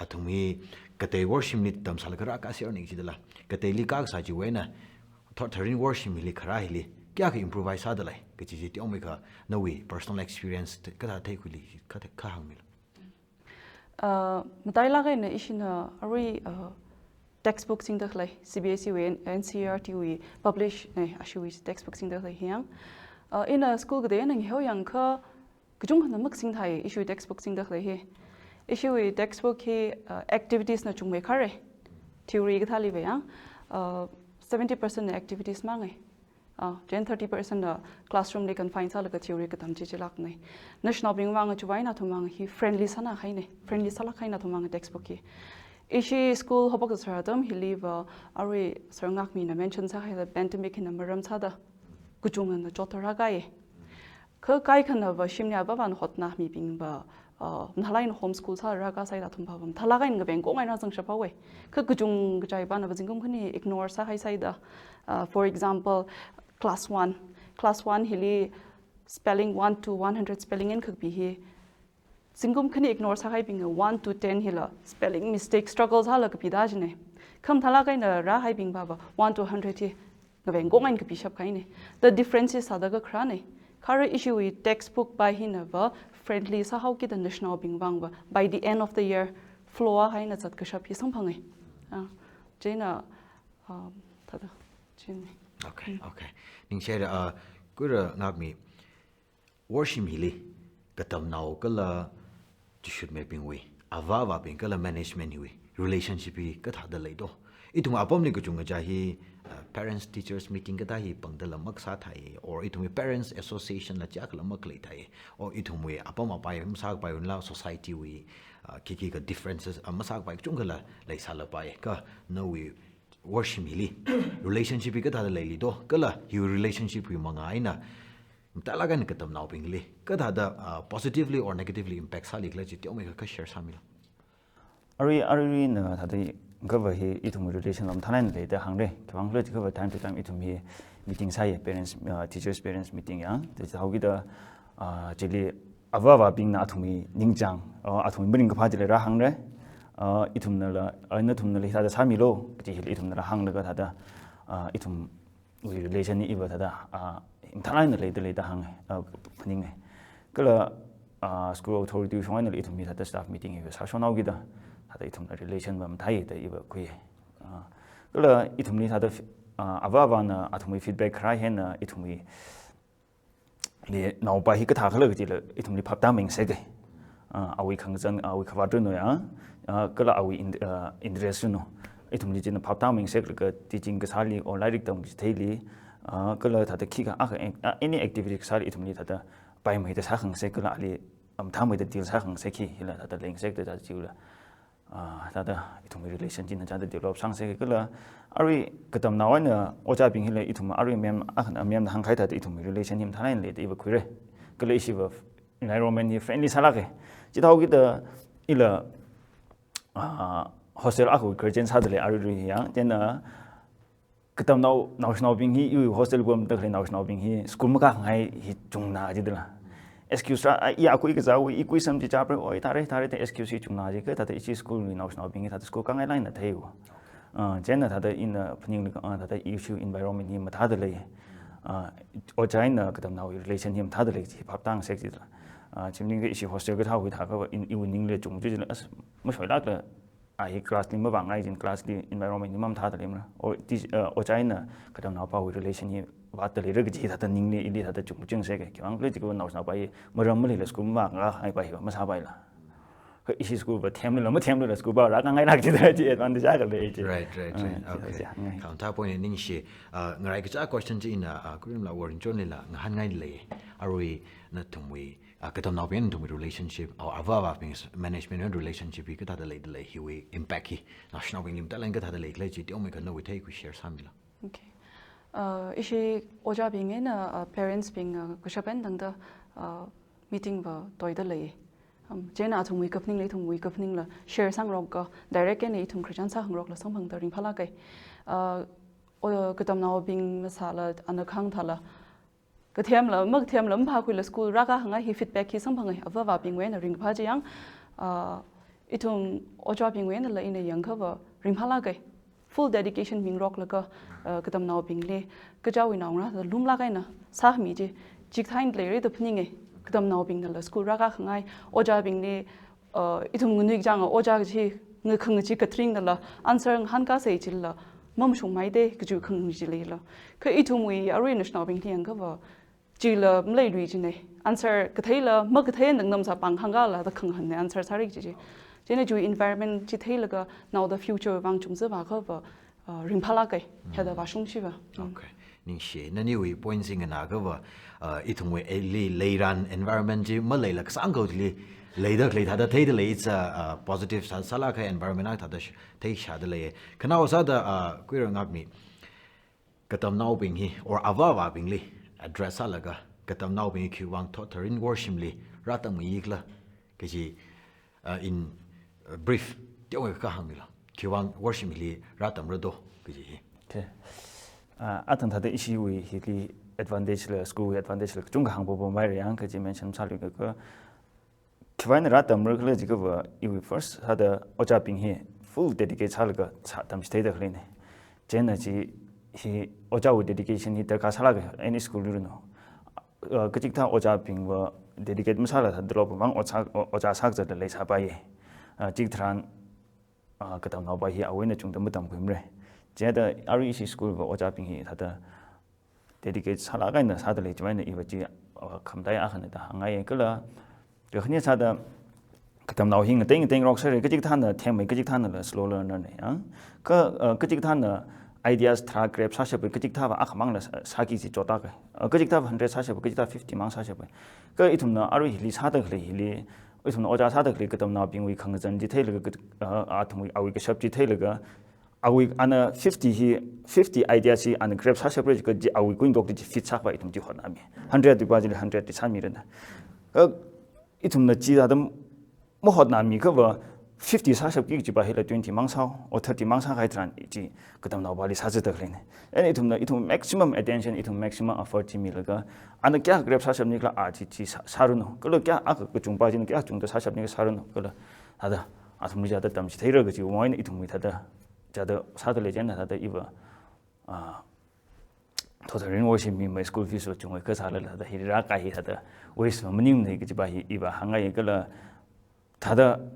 Athum hi katei worshim li tamsālaga rākāserni jidala, kateili kasā chiwui eina thot tharin worshim hili kharā hili kayākha improvise sāda lei kaji chi teomeikha nawui personal experience kathā theikhuili kathā kha hāngmilu. Uh, matailāk eina ishina arui uh, textbook singda khalei, C B S E wui, N C E R T wui publish nei, ashiwui textbook singda khalei hi yang. Uh, ina school katei eina ngaheo yangkha kachungkhana makasingthei ishiwui textbook singda khalei hi. Ishiwui textbook hi uh, activities na chungmeikhara. Theory kathāli va yang uh, seventy percent na activities mangai. Uh, then thirty percent na classroom li confine sālaga theory katam chi chilāknei. National bing vang chiwui eina athum vang hi friendly sānakhainei, friendly sālākhainei athum vang textbook hi. Ishi school haophok sāra atam hili va arui sir ngakmina mention sākahai pandemic hina maram sāda kachungana chotda rākāya. Kha kaikhana va shimli avāvana hotnamibing va uh, mathālāk eina homeschool sālaga rākāsai da athum pava mathālāk eina ngaveng kong eina zangshap haowa. Kha kachungkha chai pana va zingkum khani ignore sāhai sai da. Uh, for example, class one. Class one hili spelling one to one hundred spelling eina kakapi hi zingkum khani ignore sāhaibing one to ten hila spelling mistake struggle sālaga kapida jinei. Kha mathālāk eina rāhaibing pava one to hundred hi ngaveng kong eina kapishap kahainei. The difference is sāda kakharānei. Kha arui ishiwui textbook pa hina va friendly sāhaokida national bing vang va by the end of the year flow a haina zatkashap hi samphanga. Ah, chieina um, thāda chinei. Okay, okay. Ningshai uh, kura ngakmi worshim hili katamnao kala chishutmibingwui, avāvabing kala management hiwui relationship hi kathāda lei do? Ithum apamli kachungkha chi hi uh, parents teachers meeting kathā hi pangdala makasāthei, or ithumwui parents association la chakla makaleithei, or ithumwui apam apai masākapai unla society wui uh, khikhi ka differences uh, masākapai kachungkhala leisālapai. Kha nawui worshim hili relationship hi kathāda leili do, kala hiwui relationship wui mangā eina mathālāk eina katamnaobingli kathāda uh, positively or negatively impact sālikhala chi teomeikha kha share sāmilu. Arui, aruina thāda kava hi ithum relation la mathālāk eina leida hāngra. Khiwuivang khala jiakha va time to time ithum hi meeting sāya, parents uh, teachers parents meeting ya. Thāda haokida uh, chili avāvabingna athumwui ningchāng uh, athumwui maningkaphā chili rāhāngra. Uh, ithumnala uh, nathumnala hithāda sāmilu kaji hili ithumnala hānglaga thāda uh, ithumwui relation hi iva thāda uh, mathālāk eina leida leida hānga uh, phaninga. Kala uh, school authority shong einala ithum hi thāda staff meeting hi sāshon haokida thāda ithumna relation va mathāi da iva khui. Uh, kala ithumli thāda uh, avāvana athumwui feedback kharā hina ithumwui li naopa hi kathā khala kajila ithumli phaptāming sāka. Uh, awui khangazan, awui khavāt ranu ya, uh, kala awui in, uh, interest ranu. Ithumli china phaptāming sālaga teaching kasāli or lairik tamkachitheili, uh, kala thāda khikha akha uh, any activity kasāli ithumli thāda paimeida sākhangasak kala ali um, mathāmeida deal sākhangasak hi hila thāda leingasak da thāda chiula. Uh, thāda ithumwui relation china chāda develop sāngasak kala arui katamnao eina ojābing hila ithum arui ma'am akha ma'amna hāngkahai thāda ithumwui relation hi mathālāk eina leida iva khuira. Kala ishiva environment hi friendly sālāka. Chithāhaokida ila uh, hostel akha guardian sāda lei arui ya. Chieina katamnao naoshinaobing hi iwui hostel pamda khalei naoshinaobing hi school makākhangai hi chungna jidala. Excuse rā, ah, i akui kazāwui, i kuisam chi chāpra, oi, thāra, thāra da excuse hi chungna ji, kha thāda ishi school wui naoshinaobing hi thāda school kāngai lāk eina theiya. Ah, chieina thāda ina phaninglaga, ah, thāda ishi environment hi mathāda lei. Ah, ojā eina katamnaowui relation hi mathāda lei chi phaptāngasak jidala. Ah, chi maningakha ishi hostel kathāwui thākha va in, iwui ningli chung jidala, as, mashoilākla a hi class li mavāngai jin, class li environment li mamathāda leimara. O, ti, uh, ojā eina katamnaopāwui relation hi vātda leira kaji thāda ningli ili thāda chungchung sāki. Khiwuivang khala jiakha naoshinaopā maram maleila school mavāngai pā hi masāpaila. Kha ishi school va themlila mathemlila school va rākhangai lāk jida chi advantage akha lei chi. Right, right, right. Ah, okay. Chi, chi, ngai. Khamathā point ningshi, ah, ngarai kacha question chi ina, ah, Kuiramla Warrington lila ngahānngai lei. Arui nathumwui, ah, katamnaobing nathumwui relationship, or avā avābing management relationship hi kathāda leida lei, hiwui impact hi naoshinaobingli matailāk eina kathāda leikhala chi teomeikha nawui theikhui share sāmila. Okay. Uh, ishi ojābing eina, uh, parents bing, uh, kashap eina tangda, uh, meeting va toida lei. Um, chieina athumwui kaphaning la ithumwui kaphaning la share sāngarokka, direct eina ithum khararchan sākhangarokla samphangda ringphālāka. Uh, o, katamnaobing masāla, ana khangthāla, kathemla makathemla maphākhuila school rākakhangai hi feedback hi samphanga. Avā avābingwui eina ringkaphā chi yang, ah, ithum ojābingwui einala ina yangakha va ringphālāka. Full dedication mingaroklaga, ah, katamnaobingli kachichāwui naongarā thāda lumlāk eina sākhami chi, chikathā eina leira da phaninga. Katamnaobingnala school rākakhangai, ojābingli, uh, ithum nganui kachānga ojā kachi, nga khangachee katharingnala answer ngahānkasei chila mamashungmei da kaji khangachee leila. Kha ithumwui arui naoshinaobingli yangakha va, chila maleilui jina. Answer katheila makathei nang namsa pāng hāngkhala da khangahānna answer sāra kaji chi. Chieina chiwui environment chi theilaga naoda future vang chungzā vākha va, uh, ringphālāka, hithāda vāshung chi va. Mm. Okay. Ningshi, naniwui point chi nganākha va, uh, ithumwui eili leiran environment chi maleila kasāngkhaoli leida khalei thāda theida lei, it's a, uh, positive sā, sālāka environment akha thāda sh-, theishāda lei. Khanaowa sāda, uh, Kuirangapmi, katamnaobing hi, or avā avābingli address sālaga, katamnaobing hi khiwuivang thot tharin worship li rātamngaikhala kaji, uh, in, uh, brief, teomeikha hāngmila. Khiwuivang worship hili rātamra do kaji hi. Okay. Ah, athang thāda ishiwui hili advantage la, school wui advantage la kachungkha hāngpapamhaira yang, kaji mention sāluikha. Khiwuivang eina rātamrakhala jiakha va, iwui first sāda ojābing hi full dedicate sālaga sā tamchitheida khaleina. Chieina chi hi ojāwui dedication hi darkar sālāka, any school li ranu. Uh, kachikathā ojābing va dedicate masāla thāda lopamang ojā, o-, ojā sākazatla leisāpaiya. Uh, chikathā tharan, uh, katamnaopā hi awui eina chungda matamkhuimara. Chieina arui ishi school va ojābing hi thāda dedicate sālāk eina sāda lei, chiwui eina iva chi, uh, khamataiya akhana da hāngngaiya kala. Kakhane sāda katamnao hi ngatei ngateingarok sāra, kachikathāna themmei, kachikathānala slow learner na yang. Kha, uh, kachikathāna ideas tharā grab sāshappai, kachikathāva akhamangla sā, sāki chi chotlāka. Uh, kachikathāva hundred sāshappai, kachikathā fifty mang sāshappai. Kha ithumna arui hili sāda khalei hili, ithumna ojā sāda khalei katamnaobingwui khangazan chi theilaga, uh, athumwui, awui kashap chi theilaga, awui ana fifty hi, fifty idea chi ana grab sāshapra jiakha chi awui kuintok chi fit sākhavai ithum chi hotnami. Hundred li pā chili hundred li sāmirana. Uh, ithumna chithāda mahotnamikha va fifty sāshapki kajipa hila twenty mang sāo, or thirty mang sākahai tharan chi katamnaopāli sāzatda khaleina. And ithumna, ithum maximum attention, ithum maximum effort chi milaga, ana kayā grab sāshapnikhala a chi, chi sā, sāranu. Kala kayā akha kachungpa china kayā chungda sāshapnikhala sāranu. Kala thāda athumli chithāda tamchitheira kajiwui eina ithumwui thāda, chithāda sāda lei chieina thāda iva, ah, thot tharin worship mimei, school fees va chungmeikha sālala thāda hi rākahai hi thāda waste va maningmana kajipa hi iva hāngngaiya kala thāda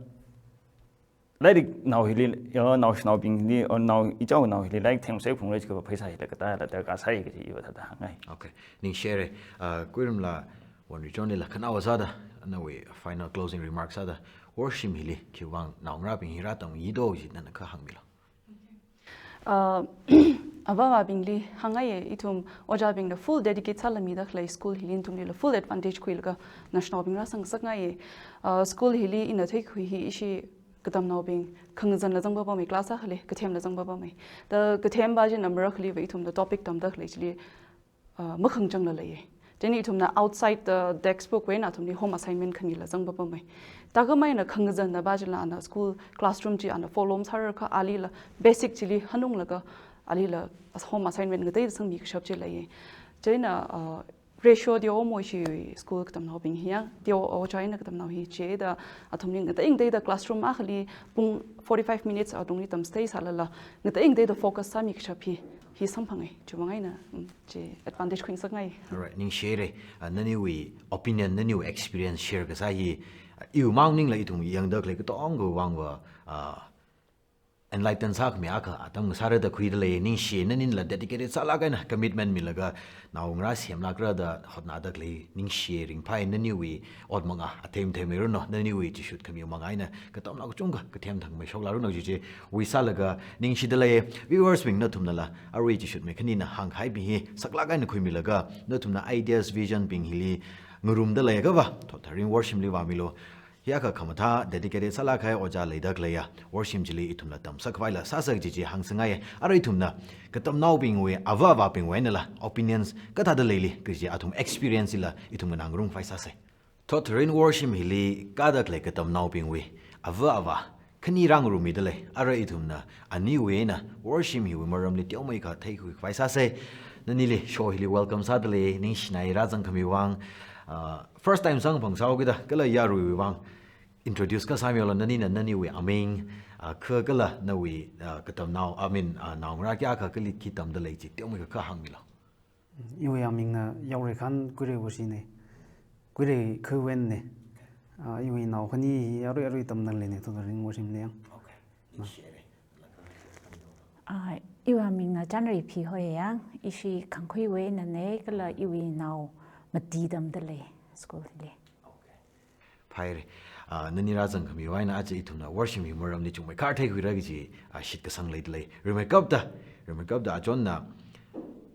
lairikanao hili, ya, naoshinaobingli, or nao, ichao nao hili lairik themsai phungra jiakha va pheisā hila katāla darkar sāi kaji iva thāda hāngngai. Okay. Ningshire, uh, Kuiramla Warrington lila khanaowa sāda, nawui final closing remarks sāda, worship hili khiwuivang naongarābing hi rātamngai do chi nana kha hāngmilu. Uh, avā avābingli hāngngaiya, ithum ojābingna full dedicate sālāmida khalei school hili nathumlila full advantage khuilaga naoshinaobing rāsang ngasakngaiya. Uh, school hili ina theikhui hi ishi katamnaobing khangazanla zangpapamei, class akhali kathemla zangpapamei. Da kathempa china marakhali va ithumna topic tamda khalei chili, uh, makhangachangla leiya. Chieina ithumna outside the textbook wui eina athumli home assignment khanila zangpapamei. Thākhameina khangazanna pa chila ana school classroom chi ana follow masārakha alila basic chili hanunglaga alila as-, home assignment ngateida sangmi kashap chi leiya. Chieina, uh, ratio teomeishiwui school katamnaobing hi yang, teo ojā eina katamnao hi chida athumli ngateingateida classroom akhali pung forty-five minutes atungli tamchithei sālala ngateingateida focus sāmi kashap hi, hi samphanga. Chiwuivang eina, mm, chi advantage khuingasakngai. Alright, ningshire, uh, naniwui opinion, naniwui experience share kasā hi, uh, iwui mang maningla ithum yangda khalei katongawui vang va, uh, enlighten sākhami akha atam ngasāra da khuida lei. Ningshi, nanila dedicated sālāk eina commitment milaga naongarā semlākra da hotnada khalei ningshi, ringphai. Naniwui ot manga athemthemmei ranu, naniwui chishut khami manga eina katamnao kachungkha kathem thangmei shoklāk ranu kaji chiwui sālaga ningshida lei. Viewers bing, nathumnala arui chishutmei khanina hāngkahai bing hi saklāk eina khuimilaga, nathumna ideas, vision bing hili ngarumda leiakhava, Thotharin Worshimli vāmilu. Hiyākha khamathā dedicated sālāk kahai ojā leida khaleiya Worshim chili ithumla tamsak khavaila sāsa kaji chi hāngsangngai. Arui ithumna katamnaobingwui, ava avābingwui einala opinions kathāda leili kaji, athum experience la ithum nganā ngarumphai sāsa. Thotharin Worshim hili kāda khalei katamnaobingwui ava avā khani rāngarummida lei. Arui ithumna aniwui eina Worshim hiwui maramli teomeikha theikhui khavai sāsa. Nanili show hili welcome sāda lei, ningshinai rāzang khami vang. Ah, first time samphang sāhaokida, kala yaruiwui vang introduce kasā milu. Nanina naniwui aming, ah, kha kala nawui, ah, katamnao, I mean, ah, naongarā kayākha kali khi tamda lei chi teomeikha hāngmilu. Iwui amingna Yaoreikhan Kuirei Woshine. Kuirei Khuiwuinne. Ah, iwui nao khani arui arui tamda leine, Thotharin Worshimli yang. Okay. Ningshire. Ah, iwui amingna Chanreiphi Hoiyang, ishi Khangkhuiwui einane, kala iwui nao mati tamda lei school hili. Okay. Phaire. Ah, nani rāzang khamiwui eina aja ithumna Worshim hi maramli chungmeikha theikhuira kaji, ah, shitkasang leida lei. Rimeikapta, rimeikapta achonna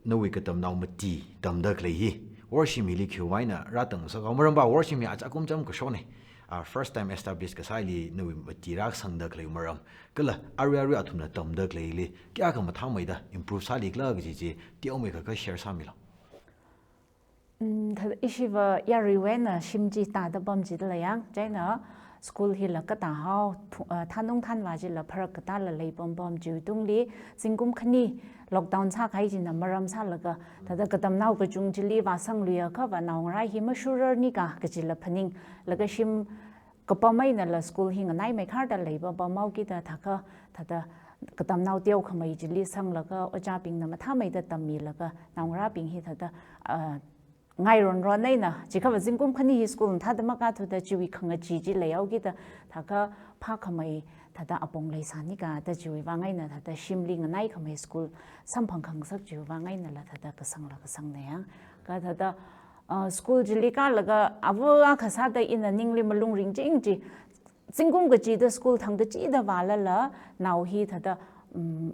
nawui katamnao mati tamda khalei hi Worshim hili khiwui eina rātangsakhao, maramva Worshim hi achakum cham kashone. Ah, first time establish kasāli nawui mati rāsangda khalei maram, kala arui arui athumna tamda khaleili kayākha mathāmeida improve sālikhala kaji chi teomeikha share sāmilu. Mm, thāda ishiva yaruiwui eina shim chi tāda pam chida lei yang, chieina school hila katāhao, phu-, ah, thanung thanvā chila pharak katāla lei pam pam chiwui tungli, zingkum khani lockdown sākahai china maram sālaga, thāda katamnao kachung chili vāsangluiakhava naongarā hi mashurrarnika kajila phaninglaga shim kapam einala school hi nganaimeikharda lei pam pamhaokida thākha, thāda katamnao teokhamei chili sanglaga ojābingna mathāmeida tammilaga naongarābing hi thāda, ah, ngaironron eina, chiakhava zingkum khani hi school thāda makāthuda chiwui khangachee chi leihaokida, thākha phākhamei thāda apong leisānika da chiwui vang eina thāda shimli nganaikhamei school samphang khangasak chiwui vang einala thāda kasangla kasangne yang. Kha thāda, ah, school chili kālaga ava akha sāda ina ningli malung ringching chi, zingkum kachida school thang kachida vālala, nao hi thāda, mm,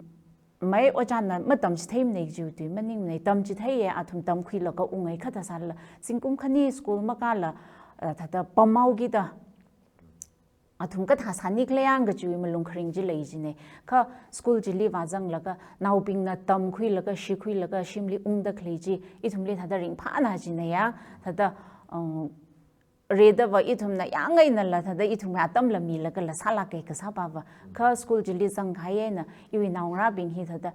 mai ojāna matamchitheimane kajiwui tui maningne, tamchitheiye, athum tamkhuilaga unghai kathā sālala, zingkum khani school makāla, ah, thāda pamhaokida athum kathā sānikhala yang kajiwui malung kharing chi lei jine. Kha school chili vāzanglaga naobingna tamkhuilaga, shikhuilaga shimli ungda khalei chi ithumli thāda ringphāna jine yang, thāda, um, redava ithumna yang einala thāda ithumwui atamla milagala sālāke kasāpava. Kha school chili zangkahai eina iwui naongarābing hi thāda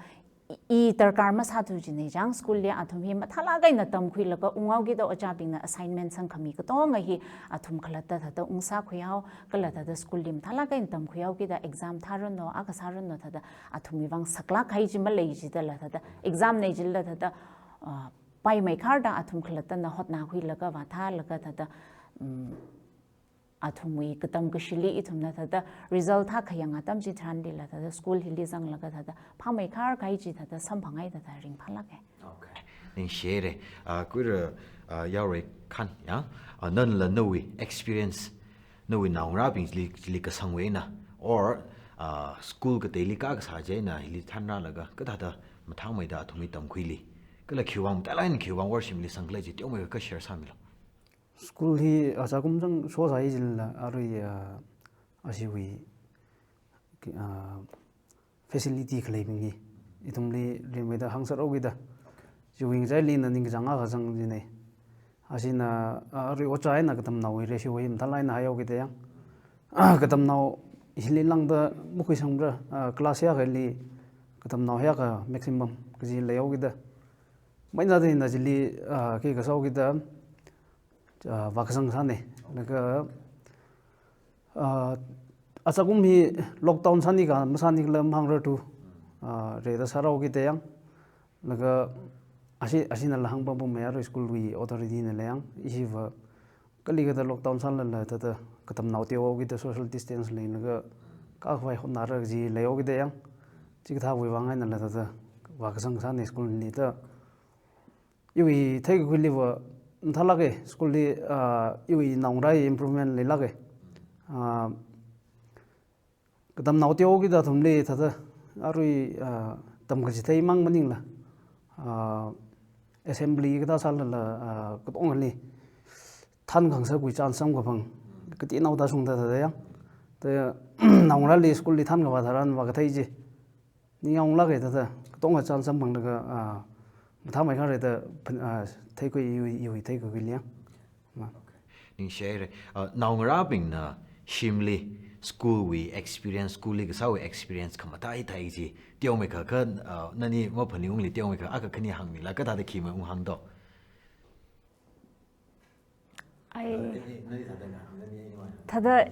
i, i darkar masāthu jine chang, school li athum hi mathālāk eina tamkhuilaga unghaokida ojābingna assignment sangkhami katonga hi athum khalatta thāda ungsākhuihao, kala thāda school li mathālāk eina tamkhuihaokida exam thāranu, akha sāranu thāda athumwui vang saklāk kahai chi malei jidala thāda exam ne jila thāda, ah, paimeikharda athum khalattana hotnakhuilaga vāthālaga thāda, mm, athumwui katam kashili ithumna thāda result thākhayang atam chitharanlila thāda school hili zanglaga thāda phāmeikhar kahai chi thāda samphanghaida thāda ringphālāke. Okay. Ningshire. Ah, Kuirei, ah, Yaoreikhan yang, ah, nanla nawui experience, nawui naongarābing chili, chili kasangwui eina, or, ah, school kateili kā kasā chieina hili thanrālaga kathāda mathāmeida athumwui tamkhuili, kala khiwui vang, matailāk eina khiwui vang Worshimli sangkhala chi teomeikha share sāmilu. School hi achakum chang shosai jilala arui, ah, ashiwui, ah, facility khaleibing hi ithumli rimeida hāngserhaokida. Chiwui ngachaili ina ningkachāng akha zang jine. Ashina, ah, arui ojā eina katamnaowui ratio hi mathālāk eina haihaokida yang. Ah, katamnao hili lāngda makhuisangmara, ah, class hiyākhali katamnao hiyākha maximum kaji leihaokida. Maina da ina chili, ah, khi kasāhaokida, ah, vākasang sāne. Laga, ah, achakum hi lockdown sānika masānikhala mahāngrarthu, ah, reda sārāhaokida yang. Laga ashi, ashinala hāngpam pammei arui school wui authority nala yang. Ishiva kali kathā lockdown sālala thāda katamnao teohaokida social distance leilaga kakhavai hotnara kaji leihaokida yang. Chikathāwui vang einala thāda vākasang sāna school li da. Iwui theikakhuili va mathālāka, school li, ah, iwui naongarāwui improvement leilāka. Ah, katamnao teokida athumli thāda arui, ah, tamkachithei mang maningla, ah, assembly kathā sālala, ah, katongali thankhangasakwui chance samkaphang kateonao tāshungda thāda yang. Da naongarāli school li thankhavā tharan vākathei chi ningyānglāka thāda, katonga chance samphanglaga, ah, mathāmeikharei da, phan-, ah, theikhui iwui, iwui theikakhuili yang. Ma. Ningshihaira. Ah, naongarābingna shimli school wui experience, school li kasāwui experience khamataitai chi teomeikha kha, ah, nani maphaning ungli teomeikha akha khani hāngmila, kathāda khi maunghāng do. Ai, eh, eh, nani thāda ngahān, nani ai ngahān. Thāda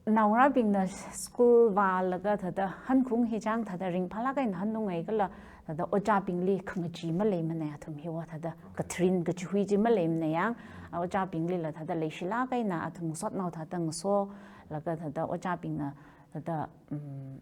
naongarābingna school vālaga thāda hankhung hi chang thāda ringphālāk eina hanungngai kala thāda ojābingli khangachee maleimanei athum hiva thāda katharin kachihui chi maleimanei yang, a, ojābinglila thāda leishilāk eina athum ngasotnao thāda ngasolaga thāda ojābingna thāda, um,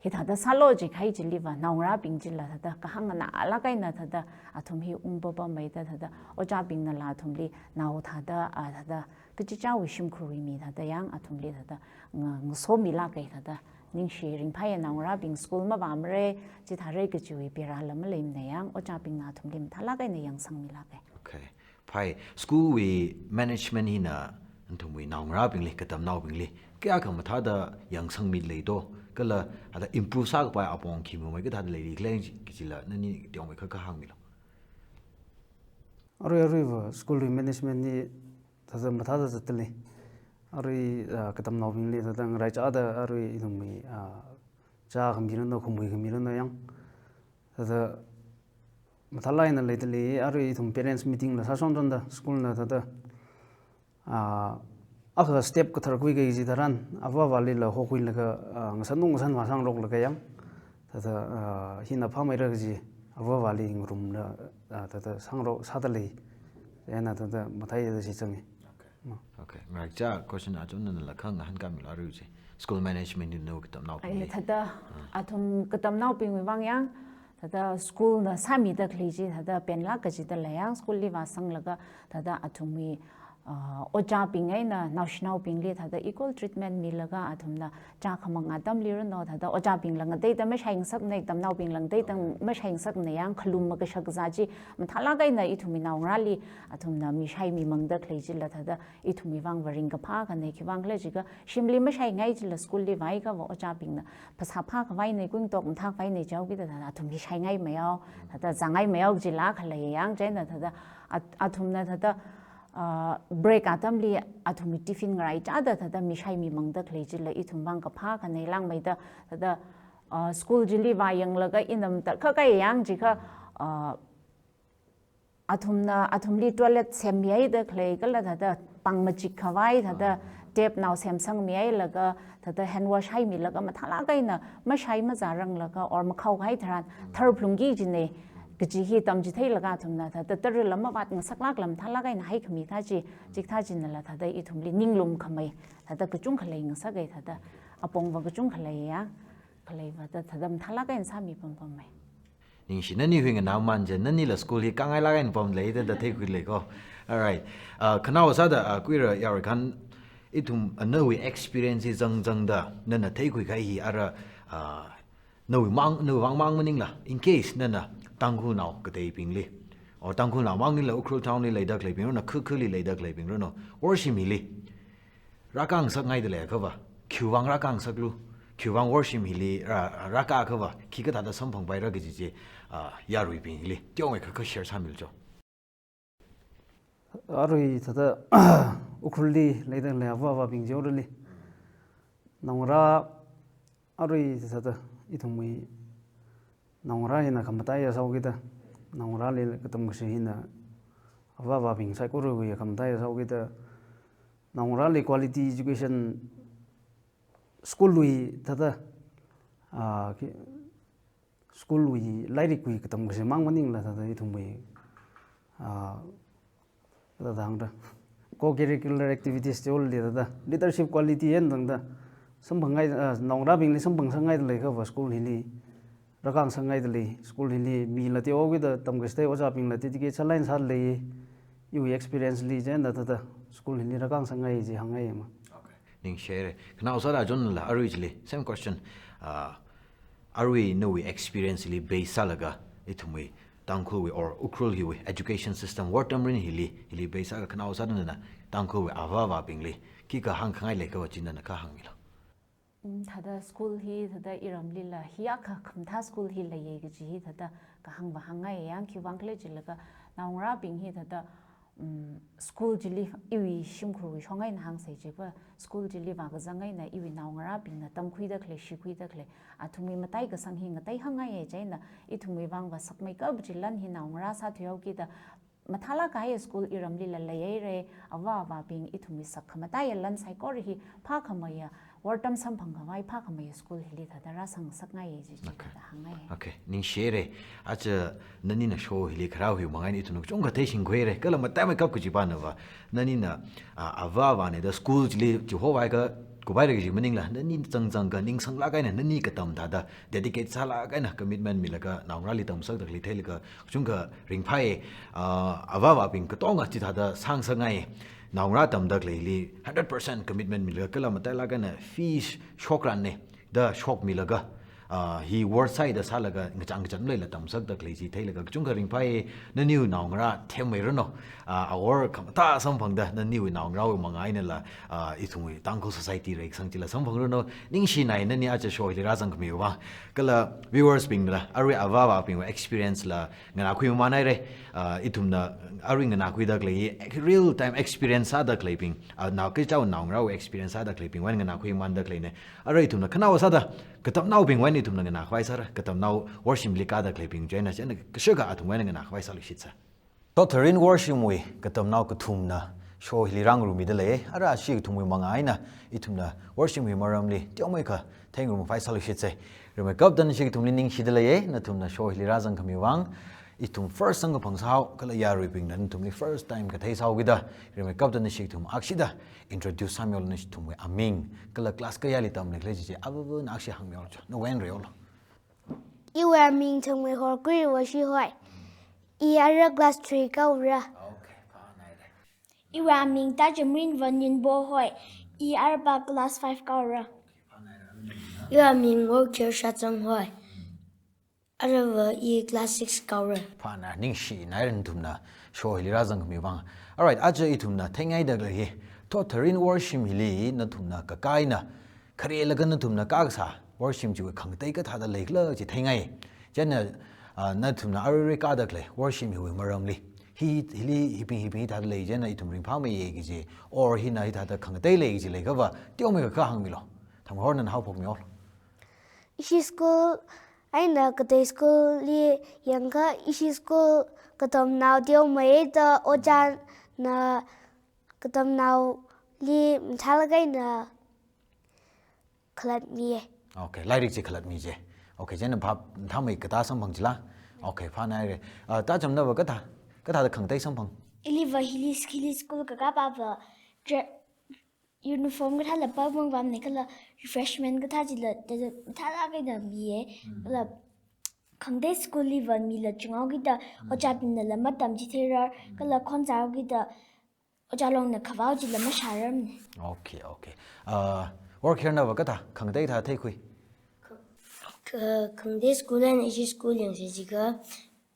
hithāda sālu jikahai chiliva naongarābing chila thāda kahāng nganālāk eina thāda athum hi ungpapameida thāda ojābingnala athumli nao thāda, a, thāda kachichāwui shimkhurwui mi thāda yang athumli thāda nga-, ngasomilāka thāda. Ningshi ringphāya naongarābing school mavāmara, chithāra kajiwui pera la maleimanei yang, ojābingna athumli mathālāk eina yangsangmilāka. Okay. Phāi, school wui management hina nathumwui naongarābingli, katamnaobingli kayākha mathāda yangsangmi lei do, kala thāda improve sākapai apong khi mamei kathāda leili khalei kajila nani teomeikha kha hāngmilu. Arui aruiva school wui management hi thāda mathāda zatda lei. Arui, ah, katamnaobingli thāda ngaraichāda arui ithumwui, ah, chākhami rano, khamui khami rano yang. Thāda mathālāk eina leida lei, arui ithum parents meeting la sāshonshonda, school na thāda, ah, akha step kathar khuikahai chi tharan, avāvālila hokhuilaga, ah, ngasan ngasān vāsangroklaga yang. Thāda, ah, hina phāmeira kaji, avāvāli ngarumda, ah, thāda sangrok sāda lei. Chieina thāda mathāda shichangi. Okay. Ma. Okay. Ngaraichā question achon nala khangahān kamilu aruiva chi. School management hina katamnaobingli. Ai, thāda, ah, athum katamnaobingwui vang yang, thāda school na sāmida khalei chi, thāda penlāk kajida lei yang, school li vāsanglaga, thāda athumwui, ah, ojābing eina naoshinaobingli thāda equal treatment milaga athumna chākhamang atamli rano, thāda ojābingla ngateida mashai ngasaknei, katamnaobingla ngateida mashai ngasaknei yang, khalum makashak kazā chi mathālāk eina ithumwui naongarāli athumna mishai mimangda khalei chila thāda ithumwui vangva ringkaphā akhanei, khiwuivang khala jiakha shimli mashaingai chila school li vāhaiakhava ojābingna phasā phākhavainei, kuingatok mathākhavainei jihaokida thāda athum hi shaingaimei hao, thāda zāngaimei hao kajila khalei yang, chieina thāda at-, athumna thāda, ah, break atamli athumwui tiffin ngaraichāda thāda mishai mimangda khalei chila ithum vang kaphā akhanei langmeida thāda, ah, school chili vāyanglaga ina matakhak kahai yang jiakha, ah, athumna, athumli toilet semmihaida khalei kala thāda pāng machikkhavai thāda, ah, tap nao semsangmihailaga thāda hand wash haimilaga mathālāk eina mashai mazāranglaga or makhaokahai tharan, mm, tharphalungki jinei kaji hi tamchitheilaga athumna thāda tarila mavāt ngasaklākla mathālāk eina haikhami thā chi, chikathā chinala thāda ithumli ninglum khamei thāda kachungkha leingasaka thāda, apongva kachungkha lei ya, khaleiva thāda, thāda mathālāk eina sāmi pampamei. Ningshi, nani hui nganāmān je, nanila school hi kangailāk eina pamlei da, da theikhuilei ko. Alright. Ah, khanaowa sāda, ah, Kuira Yaruikhān, ithum, ah, nawui experience hi zangzangda, nana theikhui kahai hi ara, ah, nawui mang, nawui vang mang maningla, in case nana Tangkhulnao kateibingli, or Tangkhulnao mang maningla Ukhrul town li leida khaleibing rano, kha khali leida khaleibing rano, worship hili rākāngasakngaida leiakhava, khiwuivang rākāngasaklu, khiwuivang worship hili rā, rākāakhava, khikathāda samphangpaira kaji chi, ah, yaruibingli teomeikha kha share sāmilu cho. Arui thāda Ukhrulli leida khalei avā avābing jorali. Naongarā arui thāda ithumwui naongarā hina khamataiya sāhaokida, naongarāli katam kashi hina avā avābing saikorawui khamataiya sāhaokida, naongarāli quality education school wui thāda, ah, ki, school wui lairikwui katam kashi mang maningla thāda ithumwui, ah, thāda hāngda co-curricular activities chi already thāda leadership quality eina tangda Samphangngai, ah, naongarābingli samphangsangngaida leiakhava school hili rākāngsāngngaida lei, school hili mila teokida tamkachithei ojābingla dedicate sālaga sāda lei, iwui experience li chieina thāda school hili rākāngsāngngai chi hāngngai ma. Okay. Ningshire. Khanao sāda John la arui chili, same question. Ah, arui nawui experience li base sālaga, ithumwui Tangkhulwui or Ukhrul hiwui education system, wortam rin hili, hili base sālaga khanao sāda nana Tangkhulwui avā avābingli khikha hāngkhangai leiakhava chi nana kha hāngmilu. Mm, thāda school hi, thāda iramlila hi akha khamathā school hi leiya kaji hi thāda kahāngva hāngngai yang, khiwuivang khala jilaga naongarābing hi thāda, mm, school chili iwui shimkhurwui shong eina hāngsei chiakha, school chili vākazang eina iwui naongarābingna tamkhuida khalei, shikhuida khalei, athumwui mataikasang hi ngateihāngngaiya chieina, ithumwui vangva sakmeikap kaji lan hi naongarā sāthuihaokida, mathālāk kahai school iramlila leihaira, avā avābing ithumwui sak khamataiya lan saikora hi phākhameiya, wortam samphangkhavai phākhameiya school hili thāda rāsangsakngaiya chi chi Okay. thāda hāngngai. Okay, ningshire. Aja nanina show hili kharā hiwui manga eina ithumna kachungkha theishingkhuira, kala mataimeikap kaji pānava, nanina, ah, avā avāna da school chili chihovai ka kuphaira kaji maningla, nani changchang ka ningsanglāk eina, nani katam thāda dedicate sālāk eina, commitment milaga naongarāli tamngasakda khalei theilaga kachungkha ringphāya, ah, avā avābing katonga chithāda sāngasakngai, naongarā tamda khaleili hundred percent commitment milaga kala matailāk eina fees shokranna da shokmilaga, ah, hi worth sāda sālaga ngachang ngachan maleila tamngasakda khalei chi theilaga kachungkha ringphāya, naniwui naongarā themmeiranu, ah, awor khamathā samphangda naniwui naongarāwui manga einala, ah, ithumwui Tangkhul society reikasang chila samphangranu, ningshinai nani aja show hili rāzangkhamiwui vang. Kala viewers bingla, arui avā avābingwui experience la nganākhui mamānhaira, ah, ithumna arui nganākhuida khalei real time experience sāda khaleibing, ah, nao kachichā naongarāwui experience sāda khaleibingwui eina nganākhui mamānda khaleina. Arui ithumna khanao sāda katamnaobingwui eina ithumna nganākhavai sāra, katamnao worship li kāda khaleibing chieina, chieina kashakha athumwui eina nganākhavai sāluishitsa. Thotharin worship wui katamnao kathumna show hili rāngarumida lei. Ara ashi kathumwui manga eina ithumna worship wui maramli teomeikha theingarumkhavai sāluishitsa. Rimeikapta nashi kathumli ningshida lei, nathumna show hili rāzangkhamiwui vang. Ithum first samkaphang sāhao, kala yaruibingna nathumli first time kathei sāhaokida, rimeikapta nashi kathum akshida introduce sāmilu, nathumwui aming, kala class kayāli tamli khalei chi chi, avāvana akshi hāngmilu cha, nawui eina reilu. Iwui aming Thangmei Horkui Washi hoi. I ara class three kahaora. Okay, phānhaira. Iwui aming Tajamrin Vanninbo hoi. I araba class five kahaora. Iwui aming Workhir Shachang hoi. Arava i class six kahaora. Phānhaira, ningshinaira nathumna show hili rāzangkhamiwui vang. Alright, aja ithumna theingaida khalei hi, thotharin worship hili nathumna kakā eina kharelaga nathumna kakasā worship chiwui khangatei kathāda leikhala chi theingai. Chieina, ah, nathumna aruirui kāda khalei worship hiwui maramli, hi, hili hibing hibing hithāda lei chieina ithum ringphāmeiya kaji, or hina hithāda khangatei lei kaji leiakhava teomeikha hāngmilu. Thangmei Horna haophokmilu. Ishi school eina katei school li yangakha, ishi school katamnao teomeida ojāna katamnaoli mathālāk eina khalatmiya. Okay, lairik chi khalatmi je. Okay, chieina phap thāmei katā samphang chila. Okay, phānhaira. Ah, Tajamnava kathā, kathāda khangatei samphang? Iliva hili, hili school kakāpava dre-, uniform kathāla pāmang pamna kala refreshment kathā chila, da, da, mathālāk eina miya. Mm. Kala khangatei school liva mila chunghaokida, mm, ojābingnala matamchitheira, mm, kala khon zāhaokida, ojā longna khavao chila mashārarmana. Okay, okay. Ah, Workhirnava kathā, khangatei thā theikhui? Kha-, kha-, khangatei school eina ishi school yangsa chiakha,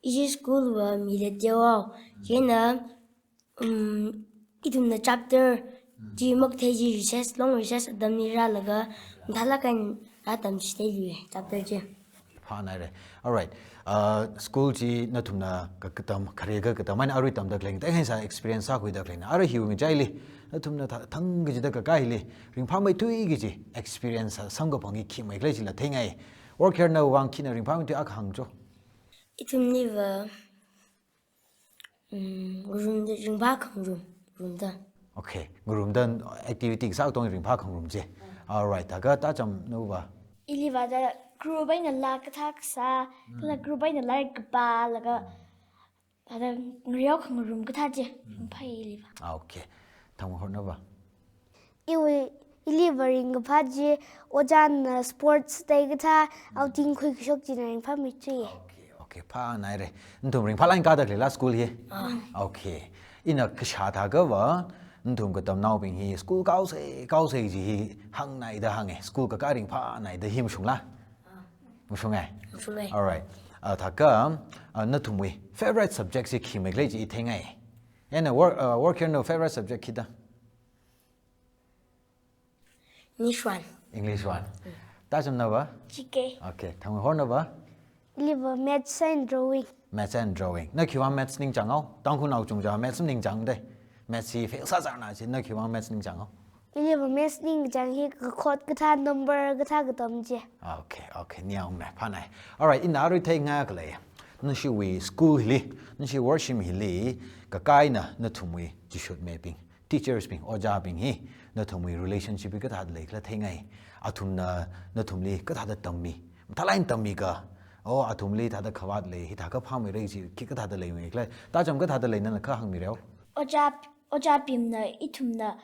ishi school va mila teohao. Mm. Chieina, um, ithumna chapter, mm, chi makathei chi recess, long recess atamli rālaga, mathālāk eina rātamchitheiluiya chapter chi. Phānhaira. Alright. Uh, school chi nathumna ka-, katam, khareka katam eina arui tamda khalei, tei hānsa experience sākhuida khaleina. Arui hiwui ngachaili, nathumna tha-, thang kachida kakā hili ringphāmeithui kaji experience samkaphang hi khi meikhala chila theingai. Workhirnawui vang khina ringphāmeithui akha hāngcho. Ithumliva, mm, ngarumda, ringphā khangarum, ngarumda. Okay, ngarumda activity kasā katonga ringphā khangarum je. Alright, thākha Tajamnava? Iliva thāda group einala kathā kasā, mm, kala group einala lairik kapā, laga, mm, thāda ngareo khangarum kathā je, mm, ringphāya iliva. Ah, okay. Thangmei Hornava? Iwui Iliva ringkaphā chi ojāna sports da kathā outing khuikashok china ringphāmi chi. Okay, okay, phānaire. Nathum ringphālāk eina kāda khaleila school hi? Ah. Okay. Ina kashā thākha va, nathum katamnaobing hi school kāose, kāose chi hi hāngnaida hānge. School kakā ringphānaida hi mashungla? Mashunge? Mashunge. Alright. Ah, thākha, ah, nathumwui favorite subject chi khi makhalei chi i theingai. Ina work, ah, work here no favorite subject khi da? English one. English one. Tachamna va? G K. Okay, Thangmeihorna va? Iliva maths and drawing. Maths and drawing. Na khiwuivang maths ningchānghao? Tangkhulnao kachungkha maths maningchāngde. Maths hi fail sāsāna chi, na khiwuivang maths ningchānghao? Iliva maths ningchāng hi kakhot kathā number kathā katam chi. Okay, okay, ningyāngne, phānai. Alright, ina arui theingai khalei. Nashiwui school hili, nashi worshim hili, kakā eina nathumwui chishutmibing, teachers bing, ojābing hi, nathumwui relationship hi kathāda leikhala theingai. Athumna nathumli kathāda tammi, mathālāk eina tammi ka, o athumli thāda khavāt lei, hithākha phāmeira chi khi kathāda leimikhala. Tacham kathāda lei nana kha hāngmireo. Ojā, ojābingna ithumna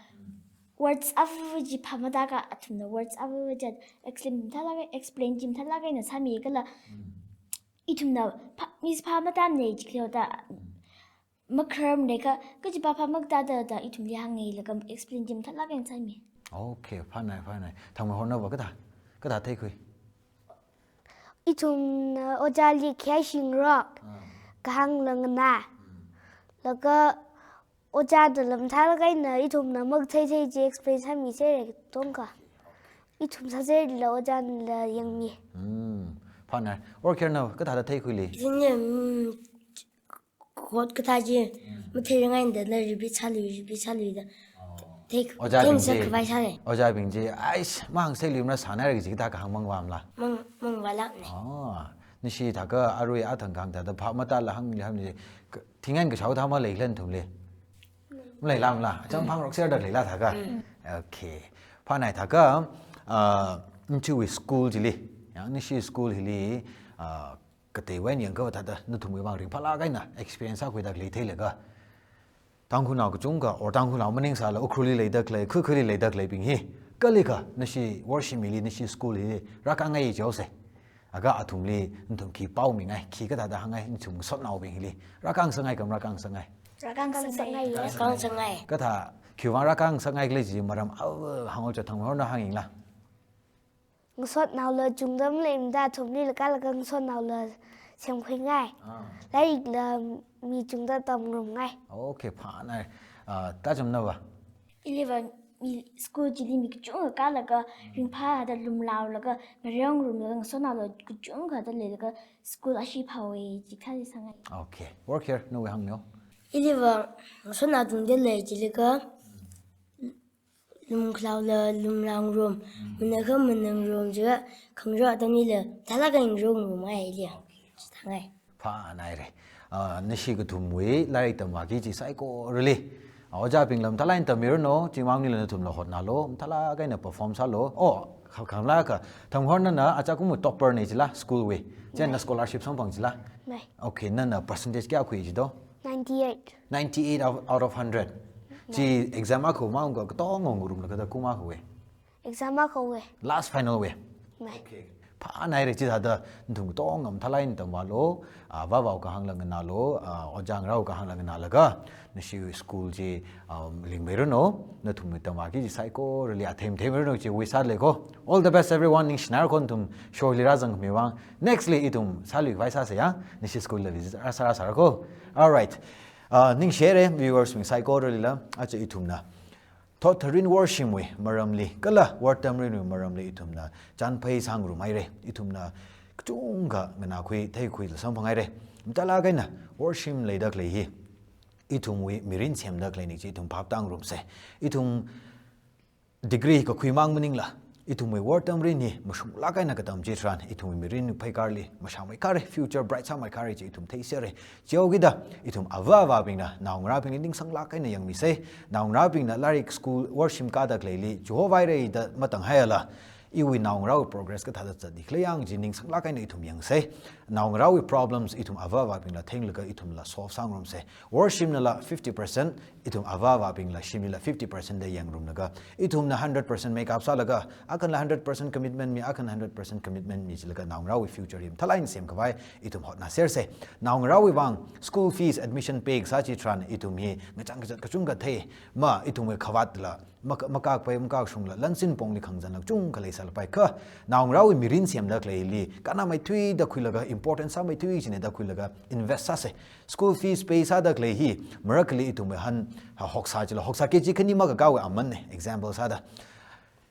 words ava chi phāmataka, athumna words ava chi explain mathālāk, explain chi mathālāk eina sāmi kala. Ithumna phā, miss phāmatamne chi khaleoda. Makharamne kha, kachipa phāmakta da da ithumli hāngngailaga explain chi mathālāk eina sāmi. Okay, phānai, phānai. Thangmeihorna va kathā, kathā theikhui? Ithumna ojāli khi shingrok, Ah. kahāngla nganā. Laga ojāna mathālāk eina ithumna makathei thei chi explain sāmiserra tongkha. Ithum sāserla ojānala yangmi. Hmm. Phānai. Work here no, kathāda theikhuili? Ithumna, mm, quote kathā chi, matheirangaida na repeat sālui, repeat sāluida. Thei, Ojābing thei chi, khavai sālei. Ojābing chi, aish, mahāngseiluimara sānaira kaji kathā kahāng mangvāmala? Mang, mangvālākne. Oh, nashi thākha arui athang kahāng thāda phāmatala hāngli hāngli, ka, thingan kashao thā maleikhala nathumli? Maleilamala, acham phāngarokserda leila thākha? Mm. Okay. Phānai thākha, ah, nachiwui school chili, ya, nashi school hili, ah, kateiwui eina yangkha thāda, nathumwui vang ringphālāk eina experience sākhuida khalei theilaga. Tangkhulnao kachungkha, or Tangkhulnao maningsāla, Ukhrulli leida khalei, kha khali leida khaleibing hi, kalikha, nashi worshim hili, nashi school hili, rākāngai jihaose. Laga athumli, nathum khi paomingai, khi kathāda hāngngai, nathum ngasotnaobing hili, rākāngasakngai ka marākāngasakngai? Rākāngasakngai. Rākāngasakngai. Kathā, khiwuivang rākāngasakngai khala chi maram, ah, hānghaocha Thangmeihorna hāngyangla? Ngasotnaola chungda maleimada athumlila kālaga ngasotnaola semkhuingai. Ah. Lairikla mi chungda tamngarumngai. Okay, phānai. Ah, tachamna va? Iliva mi school chili mi kachungkha kālaga ringphāda lumlaolaga, ngareongarumlaga ngasotnaola kachungkhada leilaga school ashee phāhaowe chi kathāli sāngai. Okay. Work here, nawui hāngneo. Iliva ngasotnao tungda lei chilaga, lumkhalaola lumlaongarum, manakha manangarum jiakha, khangarok atamlila, mathālāk eina ngareongarumngai ili. Chithāngai. Phānaire. Ah, nashi kathumwui lairik tamvāki kaji saikorali, ah, ojābingla mathālāk eina tammiranu, chimang maningla nathumla hotnālu, mathālāk eina perform sālu. Oh, kha, khamlāka, Thangmeihorna achākumwui topper ne chila, school wui. Chieina Mei. Scholarship samphang chila? Mei. Okay, nana percentage kayā khui jido? Ninety-eight. Ninety-eight out, out of hundred. Mei. Chi exam akha mangka katonga ngarumlaga kathāda kum akhawui? Exam akhawui. Last final wui? Mei. Okay. Phānaire chithāda nathum katonga mathālāk eina tamvālu, ah, vāvao kahāngla nganālu, ah, ojā ngarao kahāngla nganālaga, nashi school chi, um, lingmeiranu, nathumwui tamvāki kaji saikorali athei matheimeiranu kaji wish sālei ko. All the best everyone, ningshināra ko nathum show hili rāzangkhami vang. Next li ithum sālui khavai sāsa ya, nashi school la visit rāsā rāsāra ko. Alright. Ah, ningshire viewers bing saikoralila, aja ithumna thot tharin worshim wui maramli, kala wortam rinwui maramli ithumna chānphai sāngarumhaire, ithumna kachungkha nganākhui, theikhuila samphanghaire. Mathālāk eina worshim leida khalei hi, ithumwui mirin semda khaleine chi ithum phap tāngarumse. Ithum degree kakhui mang maningla, ithumwui wortam rin hi mashunglāk eina katam chitharan, ithumwui mirin pheikharli mashāmeikhare, future bright sāmeikhare chi ithum theisere. Chihaokida, ithum avā avābingna naongarābingli ningsanglāk eina yangmise, naongarābingna lairik school worshim kāda khaleili chihovāhaire da matanghaiala, Iwui naongarāwui progress kathāda zatda khalei yang chi ningsanglāk eina ithum yangsei. Naongarāwui problems ithum avā avābingla thenglaga ithumla solve sāngarumsei. Worshipnala fifty percent, ithum avā avābingla shimlila fifty percent da yangrumlaga, ithumna hundred percent makeup sālaga, akhana hundred percent commitment mi, akhana hundred percent commitment mi jilaga naongarāwui future hi mathālāk eina semkhavai ithum hotnāsersei. Naongarāwui vang school fees, admission pay kasā chitharan ithum hi ngachang kazat kachungkha thei, ma ithumwui khavātla mak-, makakpai makakshungla lansin pongli khangazanla kachungkha leisālapai kha, naongarāwui mirin semda khaleili kannāmeithuida khuilaga, important sāmeithui china da khuilaga invest sāsei. School fees pay sāda khalei hi marakhali ithumwui han, ha, hoksā chila, hoksā K G khani makakāwui amanna, example sāda.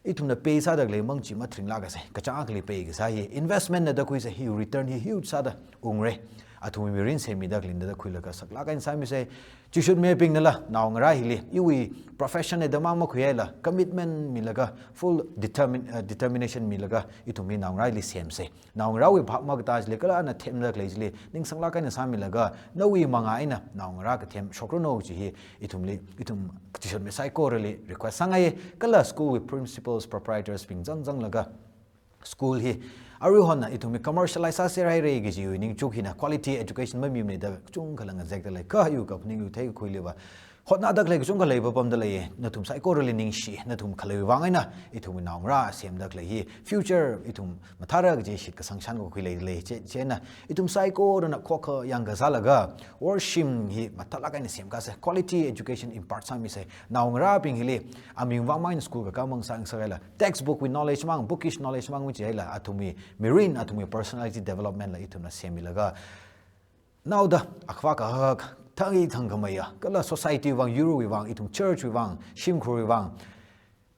Ithumna pay sāda khaleimang chi mathringlākasei. Kachāng akhali pay kasā hi investment na da khuisei, hi return hi huge sāda ungra. Athumwui mirin semmida khalei da khuilaga saklāk eina sāmisei. Chishutmibingnala naongarā hili iwui profession eina da mang makhuihaila, commitment milaga, full determin-, uh, determination milaga ithum hi naongarā hili semsei. Naongarāwui phap makatā chili kala ana themda khalei chili ningsanglāk eina sāmilaga, nawui mangā eina naongarā kathem shokranu chi hi ithumli, ithum chishutmi saikorali request sāngai, kala school wui principals, proprietors bing zangzanglaga, school hi aruihon ithum hi commercialize sāserhaira kajiwui ningchuk hina quality education mamimana da kachungkhala ngazekda lei kha, iwui kaphaning iwui theikakhuiliva hotnāda khalei kachungkha leiva pamda lei. Nathum saikorali ningshi, nathum khaleiwui vang eina ithumwui naongarā semda khalei hi future ithum mathāra kaji shitkasang shankakhui leilei. Chi, chieina ithum saikorana khokha yangkasālaga worship hi mathālāk eina semkasei, quality education impart sāmisei. Naongarābing hili aming vangmang eina school kakā mang sāngasakhaila, textbook wui knowledge mang, bookish knowledge mang machihaila, athumwui mirin, athumwui personality development la ithumna semmilaga, naoda akhavā kahak, thang-i thangkhameiya, kala society vang, yurwui vang, ithum church wui vang, shimkhurwui vang,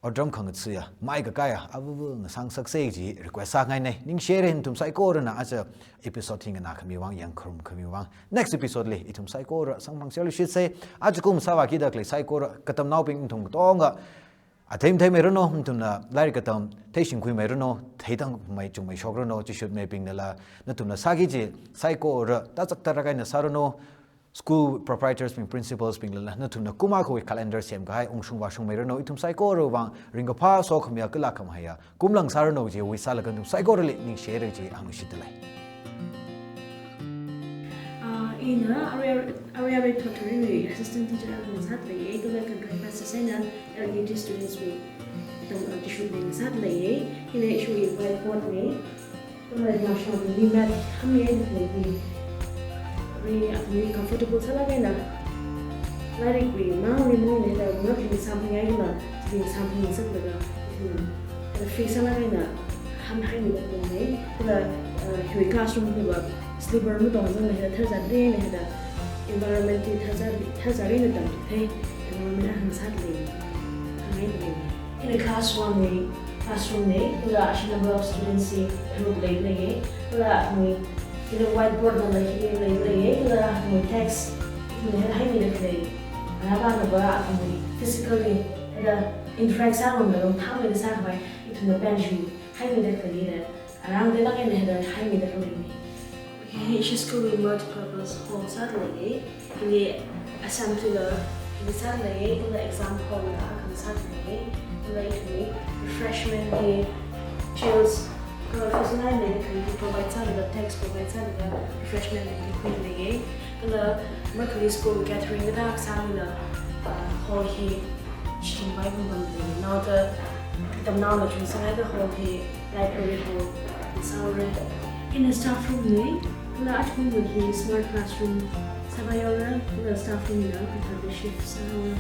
otram khangathāya, mai kakaiya, avava ngasāngasaksei chi request sāngainei. Ningshire nathum saikorana aja episode hi nganākhami vang, yangkharumkhami vang. Next episode li ithum saikora samphangserluishitsei. Ajakum sāvāki da khalei saikora katamnaobing nathum katonga athei matheimeiranu, nathumna lairik katam theishingkhuimeiranu, theithangmei chungmei shokranu, chishutmibingnala nathumna sāki kaji saikora tachak tarākha eina sāranu. School proprietors bing, principals binglala nathumna kum akhawui calendar semkahai ungshung vāshungmeiranu. Ithum saikorawui vang ringkaphā, sokhamiya kala khamahaiya kumlang sāranu kajiwui sālaga nathum saikorali ningshire kaji hāngluishitda lei. Ah, ina Aria, Aria Ray Thotharinwui assistant teacher akha ngasāda leiya, kala contract basis eina L K G students wui tam, ah, tuition wui ngasāda leiya. Ina ishiwui whiteboard na, kala naoshinabingli math hāngmihaida khalei hi, ri, athumli comfortable sālāk eina lairikwui mangli mangli da marakhali samphanghaikhala, chili samphangngasaklaga, hmm, kala free sālāk eina hānghaimida khalei, kala, uh, hiwui classroom hiva slipper matongzangla hithāda tharzarli eina hithāda environment hi tharzar, tharzarli eina tamchithei environment akha ngasāda lei, hāngngaida lei. Hina class one wui classroom na, kala ashi number of students hi tharuk leileiya, kala athumwui hina whiteboard nala hi leileiya, kala athumwui text, ithumna hithāda haimida khalei, arāvānava athumwui physically hithāda interact sāngarumlaga thāmeida sākhavai, ithumna bench hi haimida khalei da, arang teilāk eina hithāda haimida khalei na. Hi ishi school wui multipurpose hall sāda leiya, hili assembly la hili sāda leiya, kala exam hall la akha sāda leiya, kala ithumwui refreshment hi chairs, kala facility la hi provide sālaga, desk provide sālaga, refreshment la hi khuida leiya, kala marakhali school gathering kathā sāmila, ah, hall hi shichinvai pamda lei. Naoda katamnao machuk sāngaida hall hi library hall sāhaora. Ina staff room na, kala athumna hi smart classroom sāvāhaora, kala staff room na kathāda shift sāhaora.